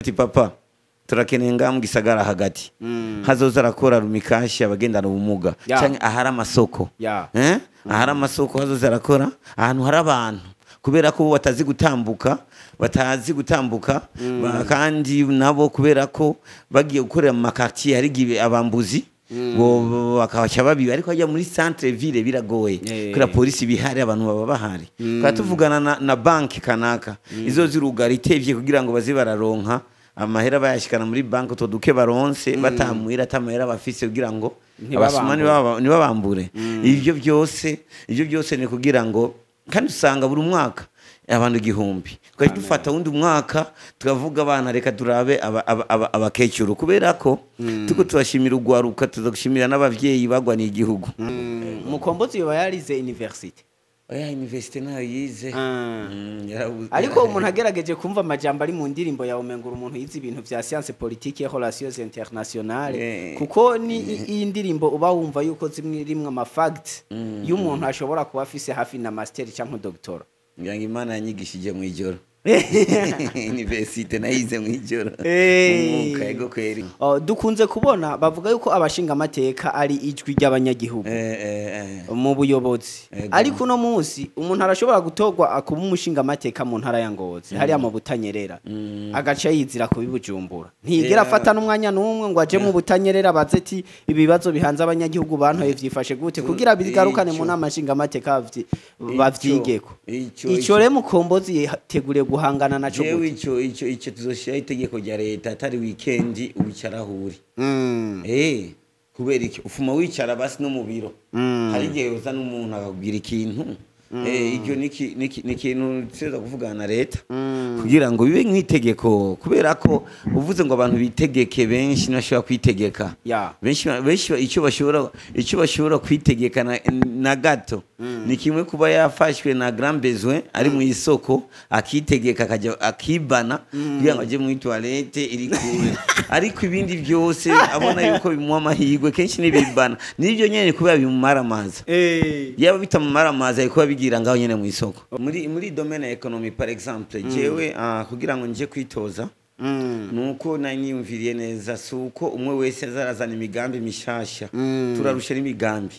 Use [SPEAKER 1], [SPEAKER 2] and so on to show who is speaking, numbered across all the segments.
[SPEAKER 1] Ati papa, turakeneye ngaha mu gisagara hagati hazoza arakora Lumicash abagendana ubumuga canke ahari amasoko. Eh? Ahari amasoko hazoza arakora, ahantu hari abantu, kubera ko bo batazi gutambuka, kandi nabo kubera ko bagiye gukorera mu makartier hari igihe abambuzi bo bakabaca babiba, ariko hajya muri centre ville biragoye kubera polisi bihari, abantu baba bahari. Tukaba tuvugana na banki kanaka izo zirugara itevye kugira ngo baze bararonka amahera bayashikana muri banki, utwo duke baronse batamuhira ata mahera bafise, kugira ngo abasuma ntibabambure. Ivyo byose ni kugira ngo, kandi usanga buri mwaka abantu 1000. Twari dufata wundi mwaka tukavuga abana, reka turabe abakecuru, kubera ko tuko turashimira ugwaruka, tuzagushimira n'abavyeyi bagwaniye igihugu.
[SPEAKER 2] Mukombozi yoba yarize université?
[SPEAKER 1] Oya, université nayo yize.
[SPEAKER 2] Ariko umuntu agerageje kumva amajambo ari mu ndirimbo yawe, umenga umuntu yize ibintu vya science politique et relations internationales, kuko ni iyi ndirimbo uba wumva yuko zimwe rimwe ama fact y'umuntu ashobora kuba afise hafi na master cyangwa doctorat.
[SPEAKER 1] Ngira ngo Imana yanyigishije mu ijoro. Université nayize mu ijoro. Umwuka, ego kweri.
[SPEAKER 2] Oh, dukunze kubona bavuga yuko abashinga amateka ari ijwi ry'abanyagihugu mu buyobozi. Ariko uno munsi umuntu arashobora gutorwa kuba umushinga amateka mu ntara ya Ngozi, hariya mu Butanyerera, agaca yizira kubi Bujumbura, ntiyigera afata n'umwanya n'umwe ngo aje mu Butanyerera baze ati ibibazo bihanze abanyagihugu bantoye vyifashe gute, kugira bigarukane mu nama nshinga amateka bavyigeko. Ico rero Mukombozi yiteguriye guhangana naco
[SPEAKER 1] Jewe
[SPEAKER 2] gute?
[SPEAKER 1] Ico tuzoshiraho itegeko rya leta, atari weekend wicara aho uri. Kubera iki ufuma wicara basi no mu biro? Hari igihe uza n'umuntu akakubwira ikintu. Icyo ni ikintu tuza kuvugana na leta kugira ngo bibe nk'itegeko, kubera ko uvuze ngo abantu bitegeke, benshi ntibashobora kwitegeka. Benshi benshi icyo bashobora kwitegeka na gato ni kimwe, kuba yafashwe na grand besoin ari mu isoko, akitegeka akajya akibana kugira ngo ajye muri toilette iri kure, ariko ibindi byose abona yuko bimuha amahirwe kenshi n'ibibana nibyo nyene kubera bimumara amazi. Yaba bitamumara amazi, ariko bigira ngaho nyene mu isoko. Muri domaine ya économie, par exemple, jewe kugira ngo nje kwitoza, nuko nari niyumviriye neza, si uko umwe wese azarazana imigambi mishasha. Turarusha n'imigambi,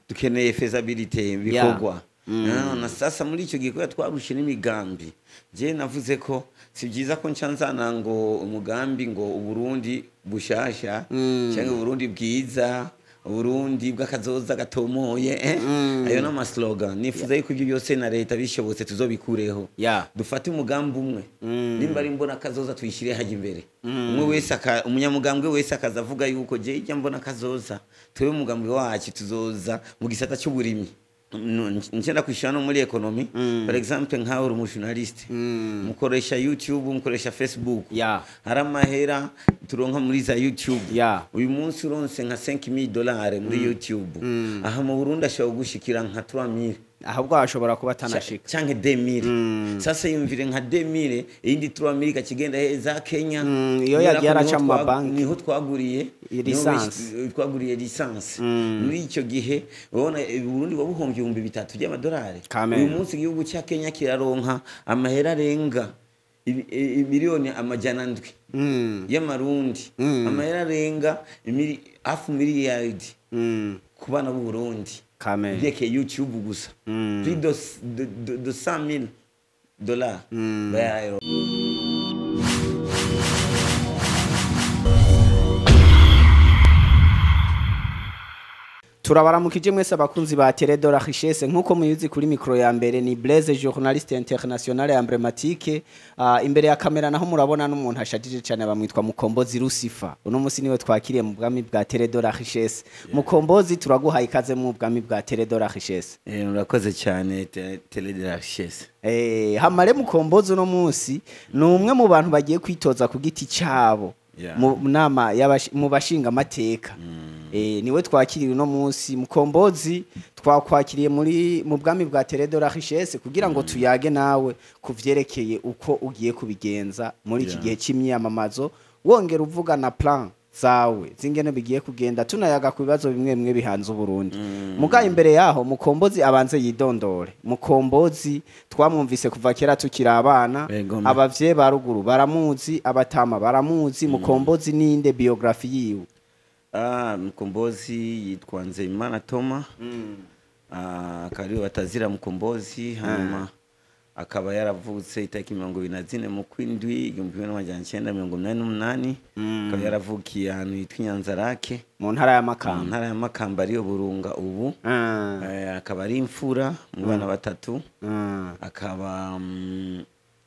[SPEAKER 1] dukeneye faisabilité bikorwa. Na sasa muri icyo gihe, kubera twarushe n'imigambi, je navuze ko si byiza ko nca nzana ngo umugambi ngo Uburundi bushasha cyangwa Uburundi bwiza, Uburundi bw'akazoza gatomoye, eh? Ayo ni amaslogan. Nifuza yuko ibyo byose na leta bishobotse tuzobikureho, dufate umugambi umwe, nimba ari mbona kazoza tuyishyire hajya imbere, umwe wese umunyamugambwe wese akaza avuga yuko je ijya mbona kazoza, twebwe umugambi wacu tuzoza mu gisata cy'uburimyi. Ngenda kwishyura no muri économie. Par exemple, nkawe uri umujournaliste, mukoresha YouTube, mukoresha Facebook. Hari amahera turonka muri za YouTube. Uyu munsi uronse nka 5000 dollars muri YouTube, aha mu Burundi ashobora gushikira nka 3000.
[SPEAKER 2] Ahubwo ashobora kuba atanashika.
[SPEAKER 1] Canke 2000. Sasa yumvire nka 2000, iyindi 3000 ikakigenda za Kenya.
[SPEAKER 2] Iyo
[SPEAKER 1] Kubera
[SPEAKER 2] yagiye
[SPEAKER 1] ko
[SPEAKER 2] araca
[SPEAKER 1] niho
[SPEAKER 2] mu mabanki.
[SPEAKER 1] Niho twaguriye niho
[SPEAKER 2] Licence.
[SPEAKER 1] Twaguriye licence. Muri icyo gihe ubona Burundi buhombye 3000 by'amadolari.
[SPEAKER 2] Kameme.
[SPEAKER 1] Uyu munsi igihugu cya Kenya kiraronka amahera arenga miliyoni 700 y'amarundi, amahera arenga hafi miliyaridi ku bana b'u Burundi
[SPEAKER 2] Kameme.
[SPEAKER 1] byekeye YouTube gusa, plus de 100 000 dollars bayaronka.
[SPEAKER 2] Turabaramukije mwese abakunzi ba Télé de la Richesse. Nkuko muyizi, kuri micro ya mbere ni Blaise, journaliste international emblématique. Imbere ya kamera naho murabona n'umuntu ashajije cyane, bamwitwa Mukombozi Lucifer. Uno musi niwe twakiriye mu bwami bwa Télé de la Richesse. Mukombozi, turaguhaye ikaze mu bwami bwa Télé de la Richesse.
[SPEAKER 1] Murakoze cyane, Télé de la Richesse.
[SPEAKER 2] Hamare Mukombozi uno munsi ni umwe mu bantu bagiye kwitoza ku giti cyabo mu nama mu bashinga amateka. Niwe twakiriye uno munsi. Mukombozi, twakwakiriye muri mu bwami bwa Télé de la Richesse kugira ngo tuyage nawe ku vyerekeye uko ugiye kubigenza muri iki gihe c'imyiyamamazo, wongera uvuga na plan. zawe zingene bigiye kugenda, tunayaga ku bibazo bimwe bimwe bihanze Uburundi. Muga imbere yaho Mukombozi abanze yidondore. Mukombozi twamwumvise kuva kera tukiri abana, abavye ba ruguru baramuzi, abatama baramuzi. Mukombozi ninde, biographie yiwe?
[SPEAKER 1] Mukombozi yitwa Nzeyimana Toma, akaba ariwe batazira Mukombozi. Hanyuma akaba yaravutse itariki 24 mu kwindwi 1988, akaba yaravukiye ahantu hitwa Inyanzarake
[SPEAKER 2] mu ntara ya Makamba,
[SPEAKER 1] mu ntara ya Makamba ariyo Burunga ubu. Akaba ari imfura mu bana batatu. Akaba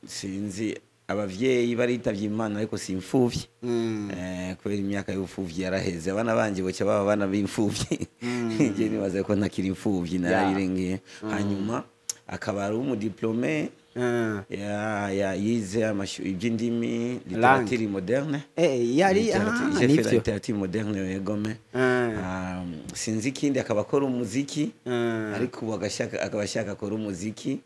[SPEAKER 1] sinzi abavyeyi baritavye Imana, ariko si imfuvyi, kubera imyaka y'ubupfuvyi yaraheze. Abana banje boca baba abana b'imfuvyi, je nibaza ko ntakiri imfuvyi, narayirengeye. Hanyuma akaba ari umudiplômé, ya yize iby'indimi, littérature moderne.
[SPEAKER 2] Yari
[SPEAKER 1] J'ai fait la littérature moderne, yegome. Sinzi ikindi, akaba akora umuziki, ariko ubu akaba ashaka akora umuziki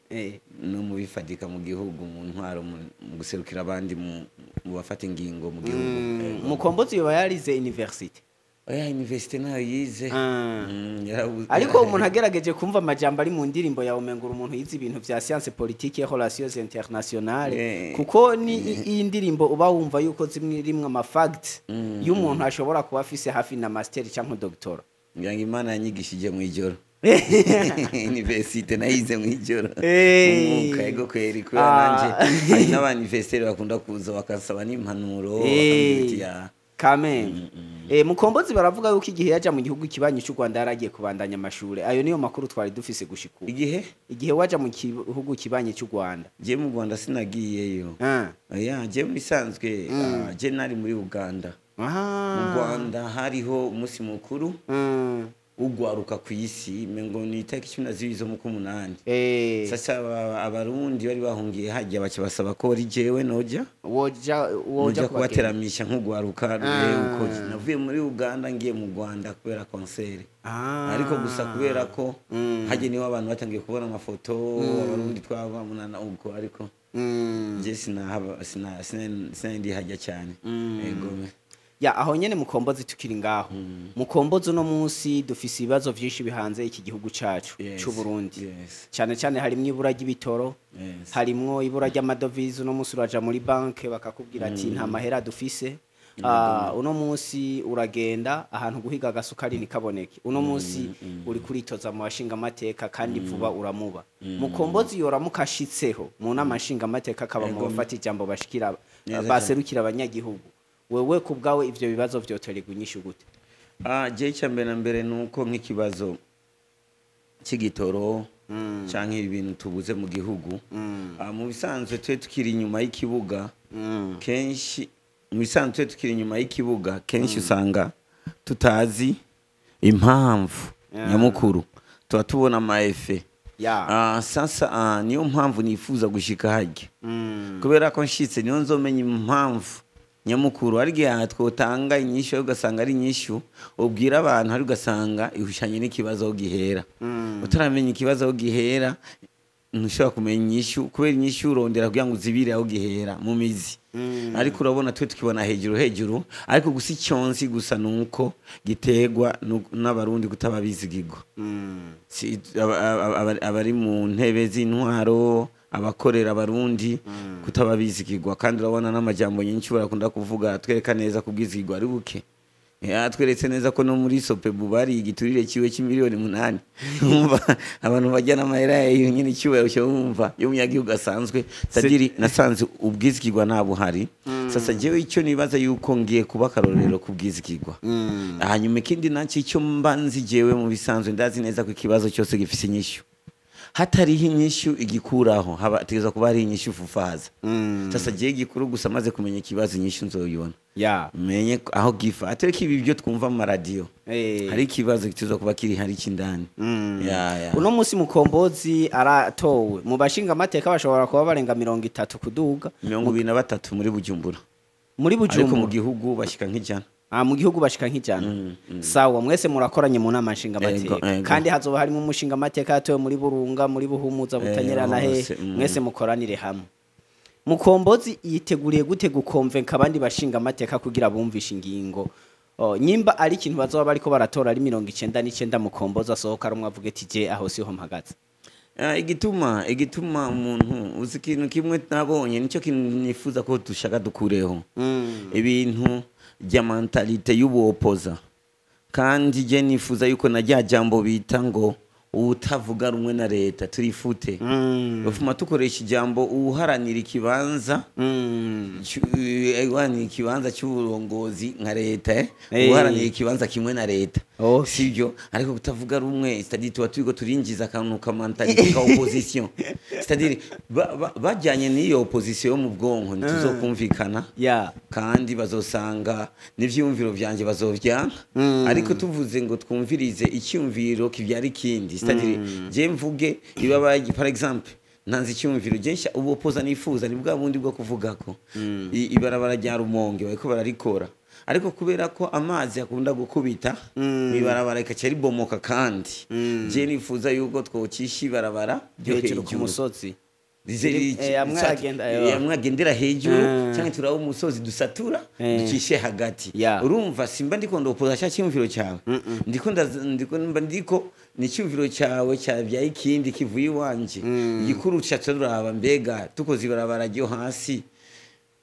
[SPEAKER 1] no mu bifadika mu gihugu, mu ntwaro, mu guserukira abandi, mu bafata ingingo mu gihugu.
[SPEAKER 2] Mukombozi yoba yarize université?
[SPEAKER 1] Oya, université nayo yize.
[SPEAKER 2] Ariko umuntu agerageje kumva amajambo ari mu ndirimbo yawe, umengura umuntu yize ibintu vya science politique et relations internationales, kuko ni iyi ndirimbo uba wumva yuko zimwe rimwe ama fact y'umuntu ashobora kuba afise hafi na master cyangwa doctorat.
[SPEAKER 1] Ngira ngo Imana yanyigishije mu ijoro. Université nayize mu ijoro, umwuka. Ego kweri, kubera nanje hari n'aba universitaires bakunda kuza bakansaba n'impanuro, bakambwira ati ya
[SPEAKER 2] Kamenge. Mukombozi baravuga yuko igihe yaja mu gihugu kibanyi cy'u Rwanda yaragiye kubandanya amashure. Ayo niyo makuru twari dufise gushika ubu.
[SPEAKER 1] Igihe?
[SPEAKER 2] Igihe waja mu gihugu kibanyi cy'u Rwanda.
[SPEAKER 1] Je mu Rwanda sinagiyeyo. Oya, je mu bisanzwe, je nari muri Uganda. Mu Rwanda hariho umunsi mukuru ugwaruka ku isi, mengo ni itariki 12 zo mu kumunani. Sasa Abarundi bari bahungiye hajya baca basaba ko ari jewe noja
[SPEAKER 2] woja
[SPEAKER 1] woja kubateramisha nk'ugwaruka. Uko navuye muri Uganda ngiye mu Rwanda kubera concert, ariko gusa kubera ko hajye niho abantu batangiye kubona amafoto Abarundi twababonana uko, ariko je sinahaba, sina ndi hajya cyane. Ego.
[SPEAKER 2] Ya, aho nyene Mukombozi, tukiri ngaho, Mukombozi, uno munsi dufise ibibazo vyinshi bihanze iki gihugu cacu c'u Burundi. Cyane cyane harimwo ibura ry'ibitoro, harimwo ibura ry'amadovize. Uno munsi uraja muri banke bakakubwira ati nta mahera dufise. Uno munsi uragenda ahantu guhiga agasukari ntikaboneke. Uno munsi uri kuritoza mu bashinga amateka kandi vuba uramuba. Mukombozi yoramuka ashitseho mu nama nshinga amateka, akaba mu bafata ijambo bashikira
[SPEAKER 1] Neza.
[SPEAKER 2] baserukira abanyagihugu, wewe ku bwawe ivyo bibazo vyotorerwa inyishu gute?
[SPEAKER 1] Je icya mbere na mbere ni uko nk'ikibazo cy'igitoro canke ibintu tubuze mu gihugu, mu bisanzwe twe tukiri inyuma y'ikibuga kenshi, mu bisanzwe twe tukiri inyuma y'ikibuga kenshi usanga tutazi impamvu nyamukuru, tuba tubona ama effets. Sasa niyo mpamvu nifuza gushika harya, kubera ko nshitse niyo nzomenya impamvu nyamukuru. Hari igihe twotanga inyishu ugasanga ari inyishu ubwira abantu, hari ugasanga ihushanye n'ikibazo aho gihera. Utaramenya ikibazo aho gihera ntushobora kumenya inyishu, kubera inyishu urondera kugira ngo uzibire aho gihera mu mizi. Ariko urabona twe tukibona hejuru hejuru, ariko gusa icyo nzi gusa nuko giterwa n'Abarundi kutaba bizigirwa. Abari mu ntebe z'intwaro, abakorera Abarundi, kutaba bizigirwa. Kandi urabona n'amajambo nyinshi barakunda kuvuga atwereka neza ko ubwizigirwa ari buke. Atweretse neza ko no muri Sopebu bari igiturire kiwe cy'imiliyoni 8. Umva abantu bajya n'amahera nyine, icyubahiro cyo wumva y'umunyagihugu asanzwe sadiri nasanze ubwizigirwa nta buhari. Sasa jewe icyo nibaza yuko ngiye kuba akarorero ku bwizigirwa. Hanyuma ikindi nacyo icyo mba nzi, jewe mu bisanzwe ndazi neza ko ikibazo cyose gifise inyishu. Hatariho inyishu igikuraho, haba tegeza kuba hari inyishu fufaza. Sasa jewe igikuru gusa maze kumenya ikibazo, inyishu nzoyibona, menye aho gifa, atari ko ibi byo twumva mu maradiyo. Hari ikibazo gituza kuba kiri hari kindani ya.
[SPEAKER 2] Uno munsi Mukombozi aratowe mu bashinga amateka bashobora kuba barenga 30 kuduga.
[SPEAKER 1] 23 muri Bujumbura.
[SPEAKER 2] Muri
[SPEAKER 1] Ariko mu
[SPEAKER 2] Bujumbura.
[SPEAKER 1] gihugu bashika nk'100.
[SPEAKER 2] Mu gihugu bashika nk'100. Sawa, mwese murakoranye mu nama nshinga amateka,
[SPEAKER 1] Ego.
[SPEAKER 2] kandi hazoba harimo umushinga amateka yatowe muri Burunga, muri Buhumuza, Butanyerera na he.
[SPEAKER 1] Hose.
[SPEAKER 2] Mwese mukoranire hamwe. Mukombozi yiteguriye gute gukonvenka abandi bashinga amateka kugira bumvishe ingingo Nyimba ari ikintu bazoba bariko baratora ari 99 Mukombozi asohoka rumwe avuge ati je aho siho mpagaze.
[SPEAKER 1] Igituma umuntu uzi ikintu kimwe nabonye, nicyo kintu nifuza ko dushaka dukureho ibintu bya mentalité y'ubuopoza. Kandi je nifuza yuko na rya jambo bita ngo utavuga rumwe na leta turifute, bafuma tukoresha ijambo uharanira ikibanza, uharanira ikibanza cy'uburongozi nka leta, uharanira ikibanza kimwe na leta. Sibyo, ariko kutavuga rumwe, c'est-à-dire tuba turiko turinjiza akantu ka mentalité ka opposition, c'est-à-dire bajyanye n'iyo opposition yo mu bwonko ntituzokumvikana. Kandi bazosanga n'ivyiyumviro vyanje bazovyanka. Ariko tuvuze ngo twumvirize icyumviro kivyara ikindi, c'est-à-dire je mvuge ibabaye, par exemple ntanze icyumviro je ubupoza nifuza ni bwa bundi bwo kuvuga ko ibarabara rya Rumonge bariko bararikora, ariko kubera ko amazi akunda gukubita ibarabara ikaca ribomoka, kandi je nifuza yuko twocisha ibarabara ryo
[SPEAKER 2] hejuru ku
[SPEAKER 1] hejuru
[SPEAKER 2] musozi. Amwe agenda,
[SPEAKER 1] amwe agendera hejuru, cyangwa turaba umusozi dusatura ducishe hagati. Urumva simba ndiko ndopoza cya cyumviro cyawe, ndiko ndiko mba ndiko ni cyumviro cyawe cyabyaye ikindi kivuye iwanje. Igikuru ca turaba mbega tukoze ibarabara ryo hasi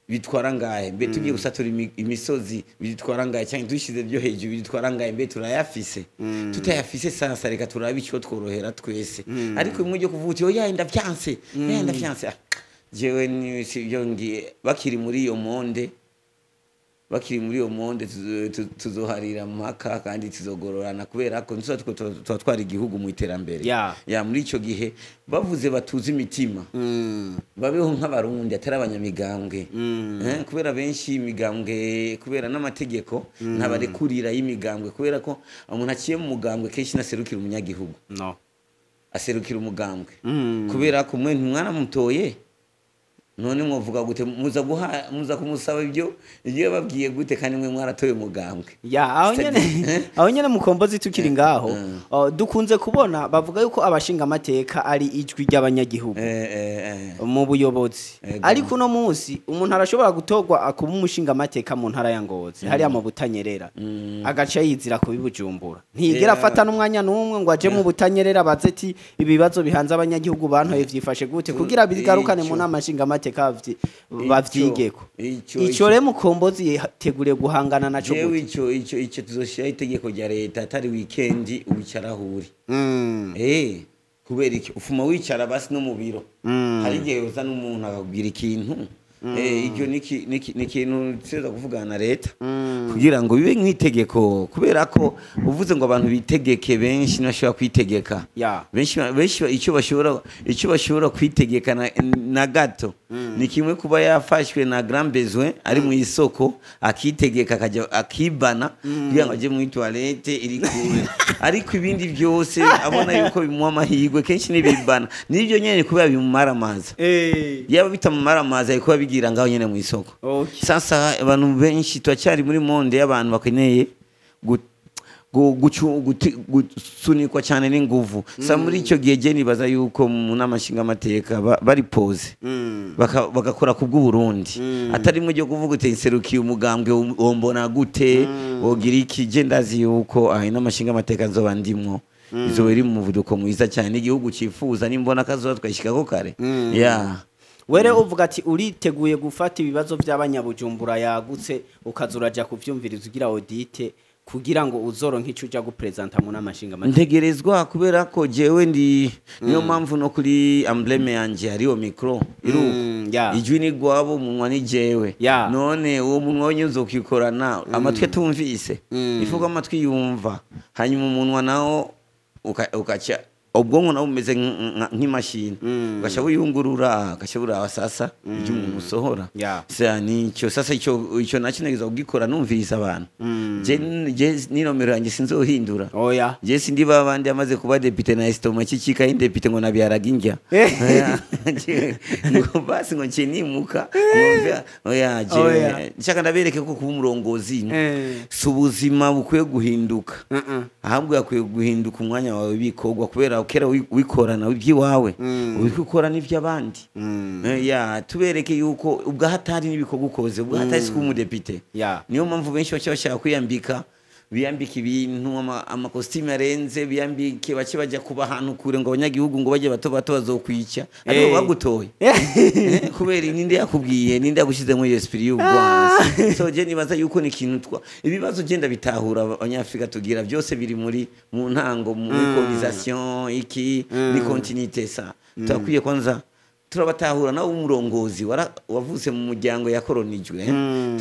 [SPEAKER 1] bitwara ngahe, mbe tugiye gusatura imisozi bitwara ngahe, cyangwa dushize byo hejuru bitwara ngahe, mbe turayafise tutayafise, sasa reka turabe icyo tworohera twese. Ariko bimwe byo kuvuga uti oya ndavyanse, oya ndavyanse, jewe ni sibyo. Ngiye bakiri muri iyo monde, bakiri muri iyo monde tuzoharira mpaka kandi tuzogororana, kubera ko ntuza tuba twara igihugu mu iterambere. Ya muri ico gihe bavuze batuze imitima, babeho nk'abarundi atari abanyamigambwe. Kubera benshi imigambwe, kubera n'amategeko ntabarekurira y'imigambwe, kubera ko umuntu aciye mu mugambwe kenshi naserukira umunyagihugu,
[SPEAKER 2] no
[SPEAKER 1] aserukira umugambwe. Kubera ko mwe ntimwaramutoye, none mwovuga gute muza guha muza kumusaba ibyo yababwiye gute kandi mwe mwaratoye umugambwe?
[SPEAKER 2] Ya, aho nyene, aho nyene Mukombozi, tukiri ngaho, dukunze kubona bavuga yuko abashinga amateka ari ijwi ry'abanyagihugu mu buyobozi. Ariko uno munsi umuntu arashobora gutorwa kuba umushinga amateka mu ntara ya Ngozi hariya mu Butanyerera, agaca yizira kubi Bujumbura, ntiyigera afata n'umwanya n'umwe ngo aje mu Butanyerera baze ati ibibazo bihanze abanyagihugu bantoye vyifashe gute, kugira bigarukane mu nama nshinga amateka bavyigeko. Ico rero Mukombozi yiteguriye guhangana naco
[SPEAKER 1] Jewe
[SPEAKER 2] gute?
[SPEAKER 1] Ico tuzoshiraho itegeko rya leta, atari weekend wicara aho uri. Kubera iki ufuma wicara basi no mu biro? Hari igihe uza n'umuntu akakubwira ikintu. Icyo ni ikintu tuza kuvugana na leta kugira ngo bibe nk'itegeko, kubera ko uvuze ngo abantu bitegeke, benshi ntibashobora kwitegeka. Benshi icyo bashobora kwitegeka na gato ni kimwe kuba yafashwe na grand besoin ari mu isoko, akitegeka akajya akibana kugira ngo ajye muri toilette iri kure, ariko ibindi byose abona yuko bimuha amahirwe kenshi n'ibibana nibyo nyene kubera bimumara amazi. Yaba bitamumara amazi ariko bigira ngaho nyene mu isoko. Sasa abantu benshi turacyari muri monde y'abantu bakeneye gusunikwa cyane n'inguvu. Sa muri icyo gihe je nibaza yuko mu nama nshingamateka bari pose bagakora ku bw'Uburundi, atari mwe ryo kuvuga uti nserukiye umugambwe, wombona gute, wogira iki. Je ndazi yuko aha inama nshingamateka nzoba ndimwo izoba iri mu muvuduko mwiza cyane igihugu cifuza, nimbona kazoba twashikako kare ya.
[SPEAKER 2] Were uvuga ati uriteguye gufata ibibazo by'abanyabujumbura yagutse, ukaza uraja kuvyumviriza ugira audit kugira ngo uzoronke ico uja gupresenta mu nama nshingamateka?
[SPEAKER 1] Ntegerezwa, kubera ko jewe ndi niyo mpamvu no kuri emblème yanje hariyo micro iruko. Ijwi ni gwabo, umunwa ni jewe. None uwo munwa wenye uzokikorana amatwi atumvise? Ifuko amatwi yumva, hanyuma umunwa nawo ukaca ubwonko nawo bumeze nk'imashini, ugaca buyungurura, ugaca buraba sasa ibyo umuntu usohora. Sa nicyo sasa ico nacyo nageza kugikora numvise abantu. Je n'inomero yanjye sinzohindura.
[SPEAKER 2] Oya.
[SPEAKER 1] Je sindi babandi amaze kuba député na estomac kikika indepite ngo nabyaraga indya. Oya, ngo basi ngo nce nimuka ngo oya je.
[SPEAKER 2] Oya.
[SPEAKER 1] Nshaka ndabereke ko kuba umurongozi si ubuzima bukwiye guhinduka, ahubwo yakwiye guhinduka umwanya wawe bikorwa kubera Kubera kera wikorana iby'iwawe, uriko ukora n'iby'abandi. Ya, tubereke yuko ubwo hatari n'ibikorwa ukoze, ubwo hatari si kuba umudepite. Niyo mpamvu benshi baca bashaka kwiyambika, biyambika ibintu, amakositimu arenze, biyambike, bace bajya kuba ahantu kure, ngo abanyagihugu ngo bajye bato bato bazokwica, ariko bagutoye. Kubera ninde yakubwiye, ninde yagushizemo iyo esprit y'ubwansi? So je nibaza yuko ni ikintu twa ibibazo genda bitahura abanyafrika tugira byose biri muri mu ntango, muri colonisation, iki ni continuité. Ça turakwiye kwanza turabatahura. Nawe umurongozi wavutse mu muryango yakoronijwe,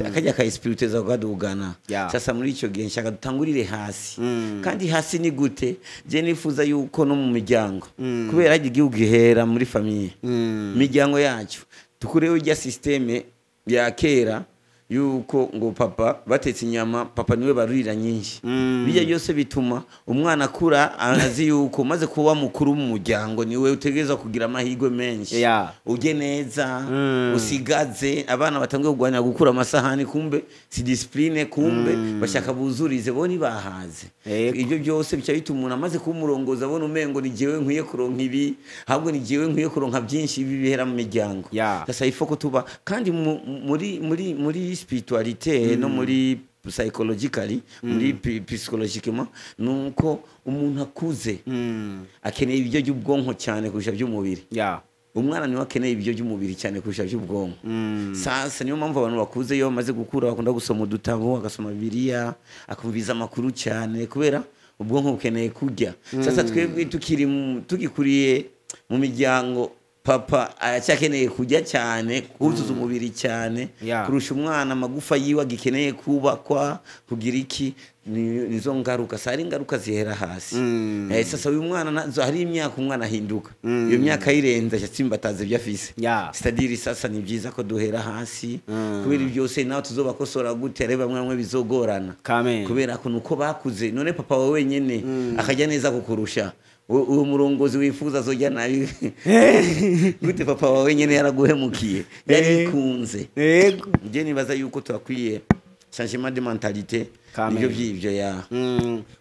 [SPEAKER 1] akajya ka esprit uteza kukadugana. Sasa muri icyo gihe nshaka dutangurire hasi. Kandi hasi ni gute? Je nifuza yuko no mu miryango, kubera hajya igihugu gihera muri famille, imiryango yacu dukureho ijya système ya kera yuko ngo papa batetse inyama, papa niwe barurira nyinshi. Bijya byose bituma umwana akura azi yuko maze kuba mukuru mu muryango niwe utegereza kugira amahirwe menshi, ujye neza, usigaze abana batangiye kurwanira gukura amasahani, kumbe si discipline, kumbe bashaka buzurize bo ntibahaze. Ibyo byose bica bituma umuntu amaze kuba umurongozi abona umengo ni jewe nkwiye kuronka ibi, ahubwo ni jewe nkwiye kuronka byinshi. Ibi bihera mu miryango. Sasa ifo ko tuba kandi muri spiritualité no muri psychologically, muri psychologiquement, nuko umuntu akuze akeneye ibiryo by'ubwonko cyane kurusha by'umubiri. Umwana niwe akeneye ibiryo by'umubiri cyane kurusha by'ubwonko. Sasa niyo mpamvu abantu bakuze iyo bamaze gukura bakunda gusoma udutabo, agasoma Bibiliya, akumviza amakuru cyane, kubera ubwonko bukeneye kurya. Sasa twebwe tukiri tugikuriye mu miryango, papa aracyakeneye kurya cyane, kuzuza umubiri cyane kurusha umwana, amagufa yiwe agikeneye kubakwa, kugira iki. Nizo ngaruka sa ari ingaruka zihera hasi. Sasa uyu mwana nazo hari imyaka umwana ahinduka, iyo myaka ayirenze atsimbataza ibyo afise. C'est-à-dire sasa ni byiza ko duhera hasi, kubera ibyo byose nawe tuzobakosora gute? Ari bamwe bamwe bizogorana, kubera ko nuko bakuze. None papa wawe wenyene akajya neza kukurusha, uwo murongozi wifuza azojya nabi gute? Papa wawe wenyene yaraguhemukiye, yarikunze. Njye nibaza yuko turakwiye changement de mentalité. Nibyo by'ibyo ya.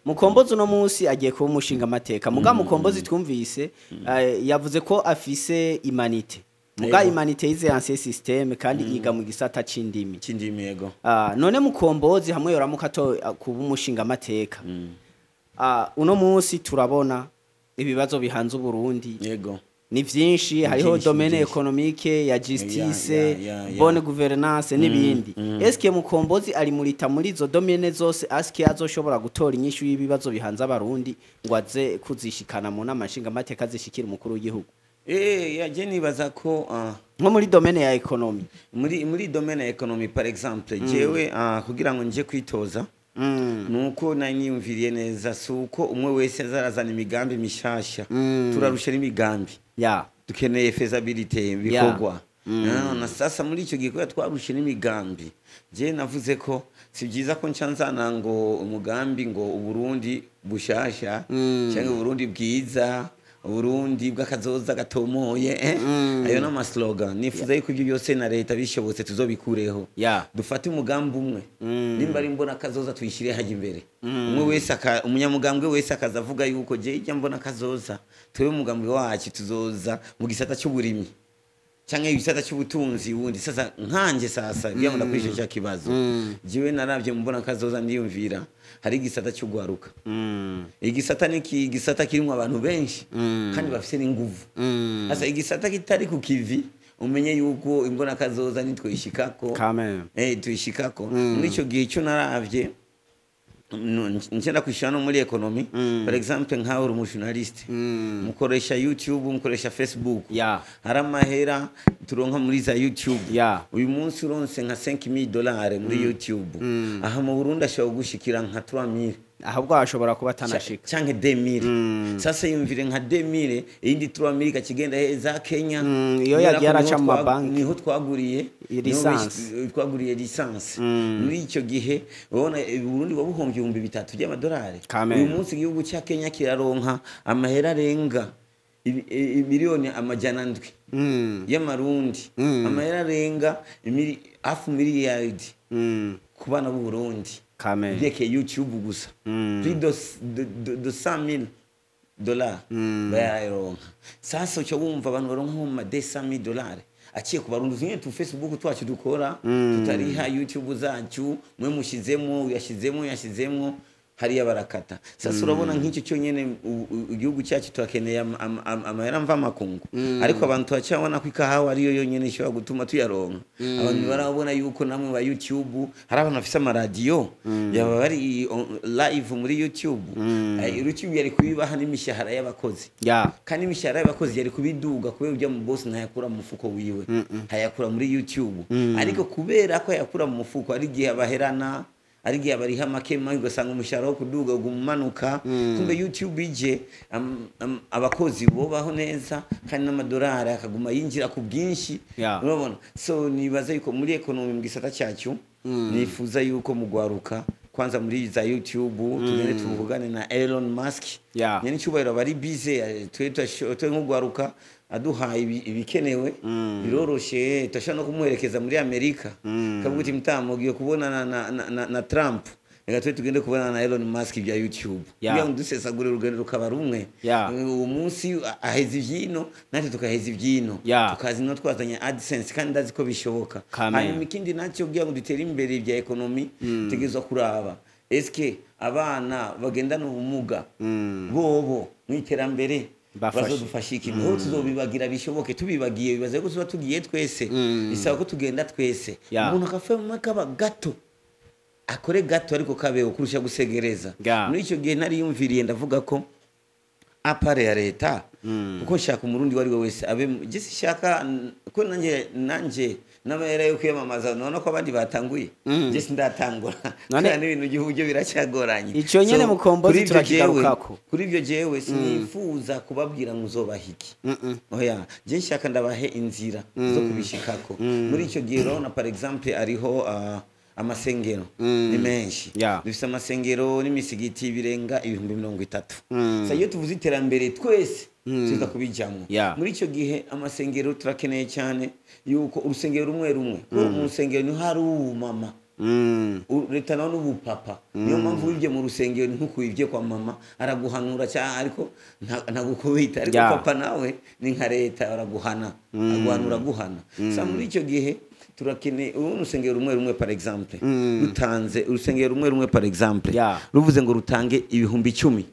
[SPEAKER 2] Mukombozi uno munsi agiye kuba umushinga amateka, muga Mukombozi twumvise yavuze ko afise humanité, muga humanité yize ancien système kandi yiga mu gisata c'indimi.
[SPEAKER 1] C'indimi, yego.
[SPEAKER 2] Ah, none Mukombozi hamwe yoramuka ato kuba umushinga amateka, uno munsi turabona ibibazo bihanze Uburundi ni vyinshi, hariho
[SPEAKER 1] vyinshi,
[SPEAKER 2] domaine
[SPEAKER 1] vyinshi.
[SPEAKER 2] économique, ya justice,
[SPEAKER 1] Ya.
[SPEAKER 2] bonne gouvernance n'ibindi. Eske Mukombozi ari murita muri izo domaine zose? Eske azoshobora gutora inyishu y'ibibazo bihanze Abarundi ngo aze kuzishikana mu nama nshinga amateka, zishikira umukuru w'igihugu?
[SPEAKER 1] Ya, je nibaza ko
[SPEAKER 2] Nko muri domaine ya économie.
[SPEAKER 1] Muri domaine ya économie, par exemple, jewe kugira ngo nje kwitoza, nuko nari niyumviriye neza, si uko umwe wese azarazana imigambi mishasha. Turarusha n'imigambi, dukeneye faisabilité, ibikorwa. Na sasa muri icyo gihe, kubera twarushe n'imigambi, je navuze ko si byiza ko nca nzana ngo umugambi ngo Uburundi bushasha, cyangwa Uburundi bwiza, Uburundi bw'akazoza gatomoye, eh? Ayo ni amaslogan. Nifuza yuko ibyo byose na leta bishobotse tuzobikureho, dufate umugambi umwe, nimba ari mbona kazoza tuyishyire hajya imbere, umwe wese umunyamugambwe wese akaza avuga yuko je ijya mbona kazoza, twebwe umugambi wacu tuzoza mu gisata cy'uburimyi cyangwa igisata cy'ubutunzi, wundi. Sasa nkanje, sasa kugira ngo ndakwishe cya kibazo, jewe naravye mu mbona kazoza, ndiyumvira hari igisata cy'ugwaruka. Igisata ni igisata kirimo abantu benshi kandi bafise n'inguvu. Sasa igisata kitari ku kivi, umenye yuko imbona kazoza nitwishikako.
[SPEAKER 2] Quand
[SPEAKER 1] Tuyishikako. Muri icyo gihe icyo naravye, ngenda kwishyura no muri économie, par exemple nkawe uri umujournaliste, mukoresha YouTube, mukoresha Facebook, hari amahera turonka muri za YouTube. Uyu munsi uronse nka 5000 dollars muri YouTube, aha mu Burundi ashobora gushikira nka 3000.
[SPEAKER 2] Ahubwo ashobora kuba atanashika.
[SPEAKER 1] Canke 2000. Sasa yumvire nka 2000, iyindi 3000 ikakigenda za Kenya.
[SPEAKER 2] Iyo
[SPEAKER 1] Kubera
[SPEAKER 2] yagiye
[SPEAKER 1] ko
[SPEAKER 2] araca
[SPEAKER 1] niho
[SPEAKER 2] mu mabanki.
[SPEAKER 1] Niho twaguriye
[SPEAKER 2] Licence.
[SPEAKER 1] Niho twaguriye licence. Muri icyo gihe ubona Burundi buhombye 3000 by'amadolari.
[SPEAKER 2] Quand
[SPEAKER 1] Uyu munsi igihugu cya Kenya kiraronka amahera arenga miliyoni 700 y'amarundi, amahera arenga hafi miliyaridi ku bana b'u Burundi
[SPEAKER 2] Quand
[SPEAKER 1] byerekeye YouTube gusa, plus de 100 000. dollars bayaronka. Sasa uco wumva abantu baronka nko mu ma $200,000 aciye ku Barundi nyene tu Facebook twacu dukora, tutariha YouTube zacu, mwe mushizemo, yashizemo, yashizemo, hariya barakata. Sasa urabona nk'icyo cyonyene, igihugu cyacu turakeneye amahera mva makungu, ariko abantu turacabona ko ikahawa ariyo yonyene ishobora gutuma tuyaronka. Abantu barabona yuko namwe ba YouTube, hari abantu bafise amaradiyo yaba bari live muri YouTube. YouTube yari kubibaha n'imishahara y'abakozi, kandi imishahara y'abakozi yari kubiduga, kubera ujya mu boss ntayakura mu mufuko wiwe, hayakura muri YouTube. Ariko kubera ko yakura mu mufuko, ari igihe abaherana, ari igihe abariha make make, ugasanga umushahara wo kuduga ugumanuka. Kumbe YouTube ije, abakozi bobaho neza, kandi n'amadolari akaguma yinjira ku bwinshi. Urabona, so nibaza yuko muri economy, mu gisata cyacu, nifuza yuko mugwaruka kwanza muri za YouTube tugende tuvugane na Elon Musk, nyene icyubahiro bari busy. Twe nk'ugwaruka aduhaye ibikenewe biroroshe, turashobora no kumuherekeza muri Amerika, kavuga uti mutama ugiye kubonana na Trump, reka twe tugende kubonana na Elon Musk bya YouTube, kugira ngo dusesagure urugendo rukaba rumwe. Uwo munsi aheza ivyino, natwe tukaheza ivyino, tukaza ino twazanye AdSense, kandi ndazi ko bishoboka. Hanyuma ikindi nacyo, kugira ngo dutere imbere ibya economy, tutegerezwa kuraba eske abana bagendana ubumuga bobo mu iterambere bazodufasha iki? Niho tuzobibagira bishoboke. Tubibagiye, bibaze ko tuba tugiye twese. Bisaba ko tugenda twese. Umuntu akafema kaba gato, akore gato, ariko kabeho kurusha gusegereza. Muri icyo gihe nariyumviriye, ndavuga ko à part ya leta, kuko nshaka Umurundi uwo ari we wese abe gisi shaka ko nanjye n'amahera yo kwiyamamaza, none ko abandi batanguye, je sindatangura, kubera n'ibintu by'uburyo biracyagoranye.
[SPEAKER 2] Ico nyene
[SPEAKER 1] So,
[SPEAKER 2] Mukombozi
[SPEAKER 1] kuri ivyo jewe-
[SPEAKER 2] turakigarukako.
[SPEAKER 1] Kuri ibyo jewe sinifuza kubabwira ngo uzobaha iki. Oya, je nshaka ndabahe inzira zo kubishikako. Muri icyo gihe urabona, par exemple, ariho amasengero ni menshi. Dufise amasengero n'imisigiti birenga 30,000. Sa iyo tuvuze iterambere, twese tuza kubijamwo. Muri icyo gihe amasengero turakeneye cyane yuko urusengero rumwe rumwe, kuko mu rusengero niho hari ubumama, leta nawe n'ubupapa. Niyo mpamvu wibye mu rusengero ni nkuko wibye kwa mama, araguhanura cyane ariko ntagukubita. Ariko papa nawe ni nka leta, araguhana, aguhanura, aguhana. Sa muri icyo gihe turakeneye ubu urusengero rumwe rumwe, par exemple, rutanze, urusengero rumwe rumwe, par exemple, ruvuze ngo rutange 10,000,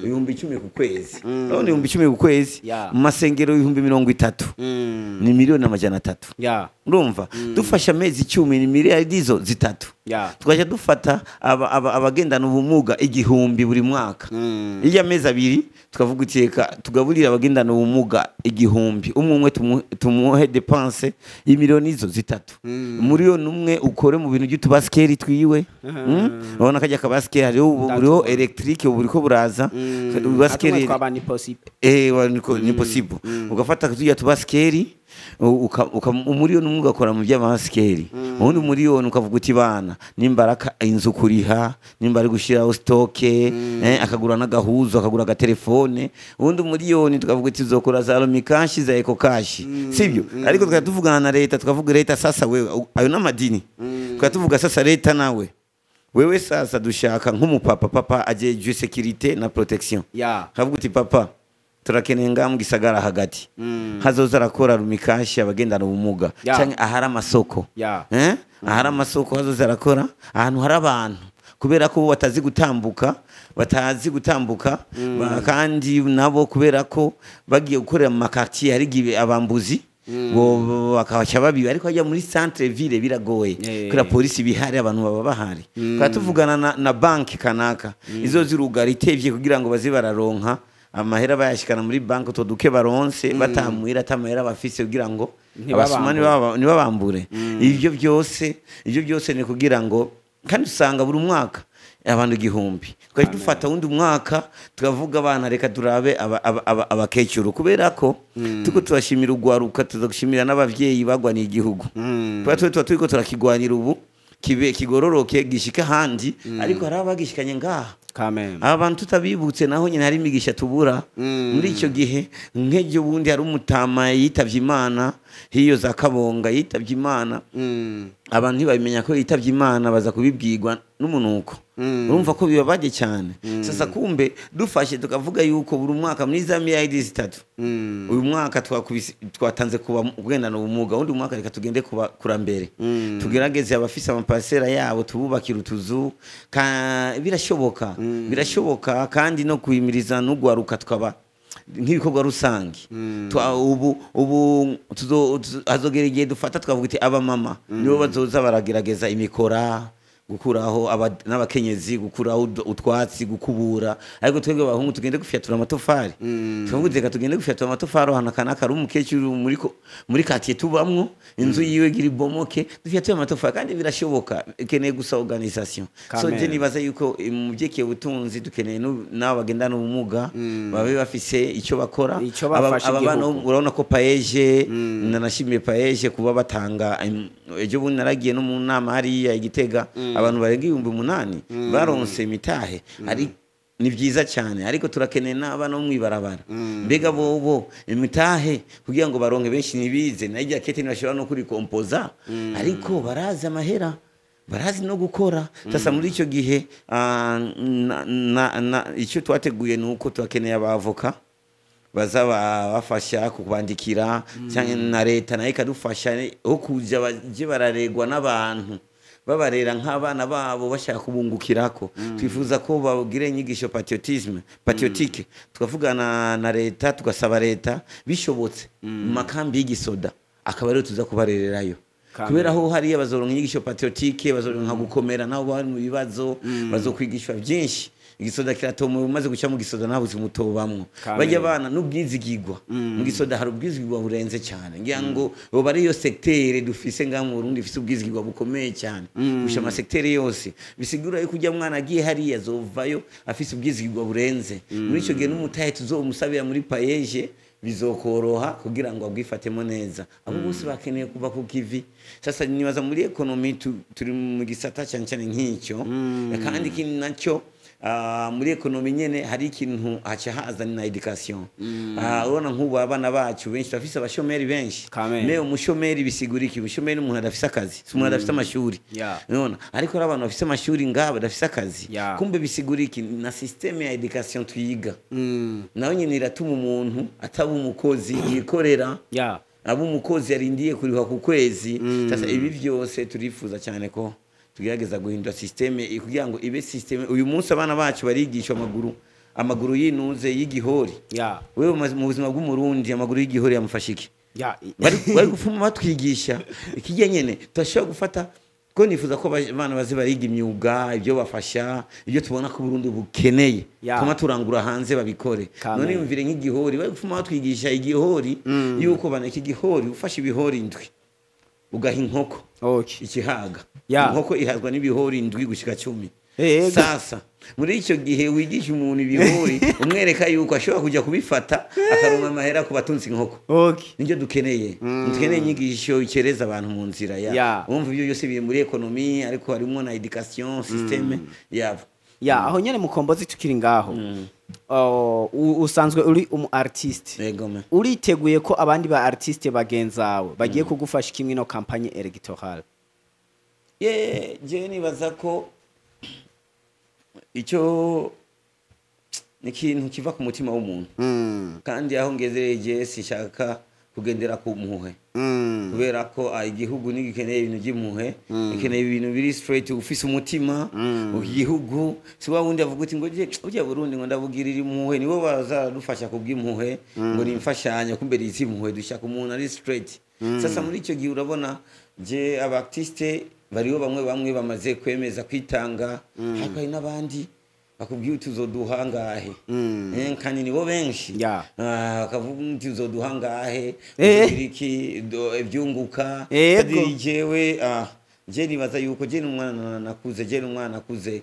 [SPEAKER 1] 10,000 ku kwezi. Urabona 10,000 ku kwezi, mu masengero 30,000, ni 300,000,000. Urumva dufashe amezi 10 ni miliyari izo 3. Tukajya dufata abagendana ubumuga 1,000 buri mwaka, iyo amezi 2 tukavuga uti reka tugaburire abagendana ubumuga 1,000, umwe umwe tumuhe dépense y'imiliyoni izo 3. 1 miliyoni ukore mu bintu by'utubasikeri twiwe. Urabona kajya kabasikeri hariho ubu buriho électrique, ubu buriko buraza ubasikeri.
[SPEAKER 2] Atumwe twaba ni possible.
[SPEAKER 1] Ni possible. Ugafata tujya tubasikeri, 1 miliyoni ugakora mu by'amasikeri, ubundi 1 miliyoni ukavuga uti bana nimba araka inzu kuriha, nimba ari gushyiraho stock, akagura n'agahuzo, akagura agatelefone. Ubundi 1 miliyoni tukavuga uti uzokora za Lumicash, za EcoCash, sibyo? Ariko tukaba tuvugana na leta, tukavuga leta sasa wewe, ayo n'amadini, tukaba tuvuga sasa leta nawe wewe sasa dushaka nk'umupapa, papa ajejwe sécurité na protection, kavuga uti papa turakeneye ngaha mu gisagara hagati hazoza arakora Lumicash abagendana ubumuga, canke ahari amasoko. Ahari amasoko hazoza arakora, ahantu hari abantu, kubera ko bo batazi gutambuka, batazi gutambuka. Kandi nabo kubera ko bagiye gukorera mu makartier hari igihe abambuzi bo bakabaca babiba, ariko hajya muri centre ville biragoye, kubera polisi bihari, abantu baba bahari. Tukaba tuvugana na banki kanaka izo zirugara itevye kugira ngo baze bararonka amahera bayashikana muri banki, utwo duke baronse batamuhira atamahera bafise, kugira ngo abasuma ntibabambure. Ivyo byose ni kugira ngo, kandi usanga buri mwaka abantu 1,000. Twari dufata wundi mwaka tukavuga abana reka turabe abakecuru, kubera ko tuko turashimira ugwaruka, tuza gushimira n'abavyeyi bagwaniye igihugu, kubera twe tuba turiko turakigwanira ubu kibe kigororoke gishika ahandi, ariko hari abagishikanye ngaha.
[SPEAKER 2] Kameme.
[SPEAKER 1] Aba bantu tutabibutse naho nyine hari imigisha tubura. Muri icyo gihe nk'ejo bundi hari umutama yitavye Imana hiyo za Kabonga, yitavye Imana. Abantu ntibabimenya ko yitavye Imana, baza kubibwirwa n'umunuko. Urumva ko bibabaje cyane. Sasa kumbe dufashe tukavuga yuko buri mwaka muri za miliyari 3, uyu mwaka twatanze kuba kugendana ubumuga, undi mwaka reka tugende kuba kurambere, tugerageze abafise amaparcela yabo tububakira utuzu. Birashoboka, birashoboka. Kandi no kuhimiriza n'ugwaruka, tukaba nk'ibikorwa rusange. Ubu hazogera igihe dufata tukavuga iti abamama nibo bazoza baragerageza imikora gukuraho, n'abakenyezi gukuraho utwatsi, gukubura, ariko twebwe abahungu tugende gufyatura amatafari. Tukavuga uti reka tugende gufyatura amatafari ahantu aka n'aka, ari umukecuru muri quartier tubamwo, inzu yiwe gira ibomoke, dufyature amatafari. Kandi birashoboka, ikeneye gusa organisation. So
[SPEAKER 2] Kamere.
[SPEAKER 1] je nibaza yuko mu byerekeye ubutunzi dukeneye n'abo bagendana ubumuga babe bafise icyo bakora.
[SPEAKER 2] Ico bafasha
[SPEAKER 1] Aba bana,
[SPEAKER 2] igihugu.
[SPEAKER 1] urabona ko PAEEJ, nanashimiye PAEEJ kuba batanga. Ejo bundi naragiye no mu nama hariya i Gitega, abantu barenga 8000 baronse imitahe. Ari ni byiza cyane, ariko turakeneye n'abana bo mw'ibarabara. Mbega bobo imitahe kugira ngo baronke? Benshi ntibize, nayo irya kete ntibashobora no kurikompoza, ariko barazi amahera, barazi no gukora. Sasa muri icyo gihe icyo twateguye ni uko turakeneye abavoka baza bafasha kubandikira, cyangwa na leta nayo ikadufasha aho kuja baje bararegwa n'abantu babarera nk'abana babo bashaka kubungukirako. Twifuza ko bagira inyigisho patriotisme, patriotique. Tukavugana na leta, tugasaba leta bishobotse mu makambi y'igisoda akaba ariyo tuza kubarererayo.
[SPEAKER 2] Kamere.
[SPEAKER 1] Kubera aho hariya bazoronka inyigisho patriotique, bazoronka gukomera nabo bari mu bibazo, bazokwigishwa byinshi. Igisoda kiratomoye, umaze guca mu gisoda nta buzima utobamwo.
[SPEAKER 2] Kamere.
[SPEAKER 1] Bajya abana n'ubwizigirwa, mu gisoda hari ubwizigirwa burenze cyane. Ngira ngo boba ariyo secteur dufise ngaha mu Burundi ifise ubwizigirwa bukomeye cyane gusha amasecteur yose. Bisigura yuko ujya mwana agiye hariya azovayo afise ubwizigirwa burenze. Muri icyo gihe n'umutahe tuzomusabira muri PAEEJ bizokoroha kugira ngo abwifatemo neza. Abo bose bakeneye kuva ku kivi. Sasa nibaza muri économie turi mu gisata cyane cyane nk'icyo. Kandi ikindi nacyo, muri économie nyene hari ikintu haca haza na éducation. Urabona nk'ubu abana bacu benshi, turafise abashomeri benshi.
[SPEAKER 2] Kamere.
[SPEAKER 1] Mais umushomeri bisigura iki? Umushomeri ni umuntu adafise akazi, si umuntu adafise amashuri. Urabona, ariko hari abantu bafise amashuri ngabo badafise akazi. Kumbe bisigura iki? Na système ya éducation twiga nayo nyine iratuma umuntu ataba umukozi yikorera, aba umukozi yarindiye kurihwa ku kwezi. Sasa ibi byose turifuza cyane ko tugerageza guhindura système kugira ngo ibe système. Uyu munsi abana bacu barigishwa amaguru yinuze y'igihori. Wewe mu buzima bw'Umurundi, amaguru y'igihori yamufasha iki? Bari gufuma batwigisha ikijya nyene turashobora gufata ko nifuza ko abana baze bariga imyuga, ibyo bafasha, ibyo tubona ko Burundi bukeneye, tuma turangura hanze babikore.
[SPEAKER 2] Kamere.
[SPEAKER 1] None yumvire nk'igihori, bari gufuma batwigisha igihori, yuko bana iki gihori, ufashe ibihori 7 ugaha inkoko ikihaga, inkoko ihazwa n'ibihori 7 gushika 10. Sasa muri icyo gihe wigisha umuntu ibihori, umwereka yuko ashobora kujya kubifata akaronka amahera ku batunzi inkoko. Nibyo dukeneye. Dukeneye inyigisho ikereza abantu mu nzira ya Wumva ibyo byose biri muri économie, ariko harimo na éducation, système yabo.
[SPEAKER 2] Ya, aho nyene Mukombozi, tukiri ngaho. Oh, usanzwe uri umu artiste.
[SPEAKER 1] Yego me.
[SPEAKER 2] Uriteguye ko abandi ba artiste bagenzawe bagiye kugufasha kimwe no campagne électorale?
[SPEAKER 1] Ye, je nibaza ko icyo ni ikintu kiva ku mutima w'umuntu. Kandi aho ngeze je sinshaka kugendera ku mpuhe, kubera ko igihugu ntigikeneye ibintu by'impuhe, gikeneye ibintu biri straight, ufise umutima. Igihugu si wa wundi avuga uti ngo je ujya Burundi ngo ndabugirira impuhe, nibo bazadufasha kubw'impuhe, ngo ni imfashanyo, kumbe izi impuhe. Dushaka umuntu ari straight. Sasa muri icyo gihe urabona je aba artiste bariho bamwe bamwe bamaze kwemeza kwitanga, ariko hari n'abandi bakubwiye uti uzoduha ngahe. Kandi nibo benshi. Bakavuga uti uzoduha ngahe, uzogira iki, ibyunguka. Kandi jewe je nibaza yuko je n'umwana nakuze, je n'umwana nakuze,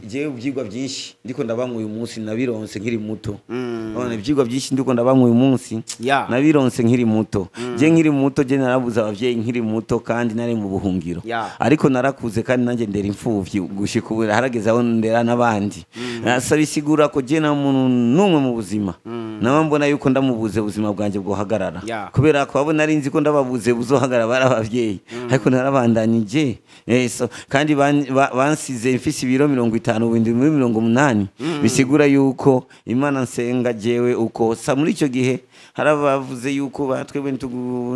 [SPEAKER 1] jewe ibyigwa byinshi ndiko ndabanywa uyu munsi nabironse nkiri muto. Urabona, ibyigwa byinshi ndiko ndabanywa uyu munsi nabironse nkiri muto. Je nkiri muto, je narabuze abavyeyi nkiri muto, kandi nari mu buhungiro. Ariko narakuze, kandi nanjye ndera imfuvyi gushika ubu harageze aho ndera n'abandi. Sasa bisigura ko je na muntu n'umwe mu buzima Nawe mbona yuko ndamubuze ubuzima bwanjye bwohagarara, kubera ko abo nari nzi ko ndababuze buzohagarara bari abavyeyi, ariko narabandanije. So, kandi bansize mfise ibiro 50, ubu ndi muri 80, bisigura yuko Imana nsenga jewe uko sa. Muri icyo gihe hari abavuze yuko batwebwe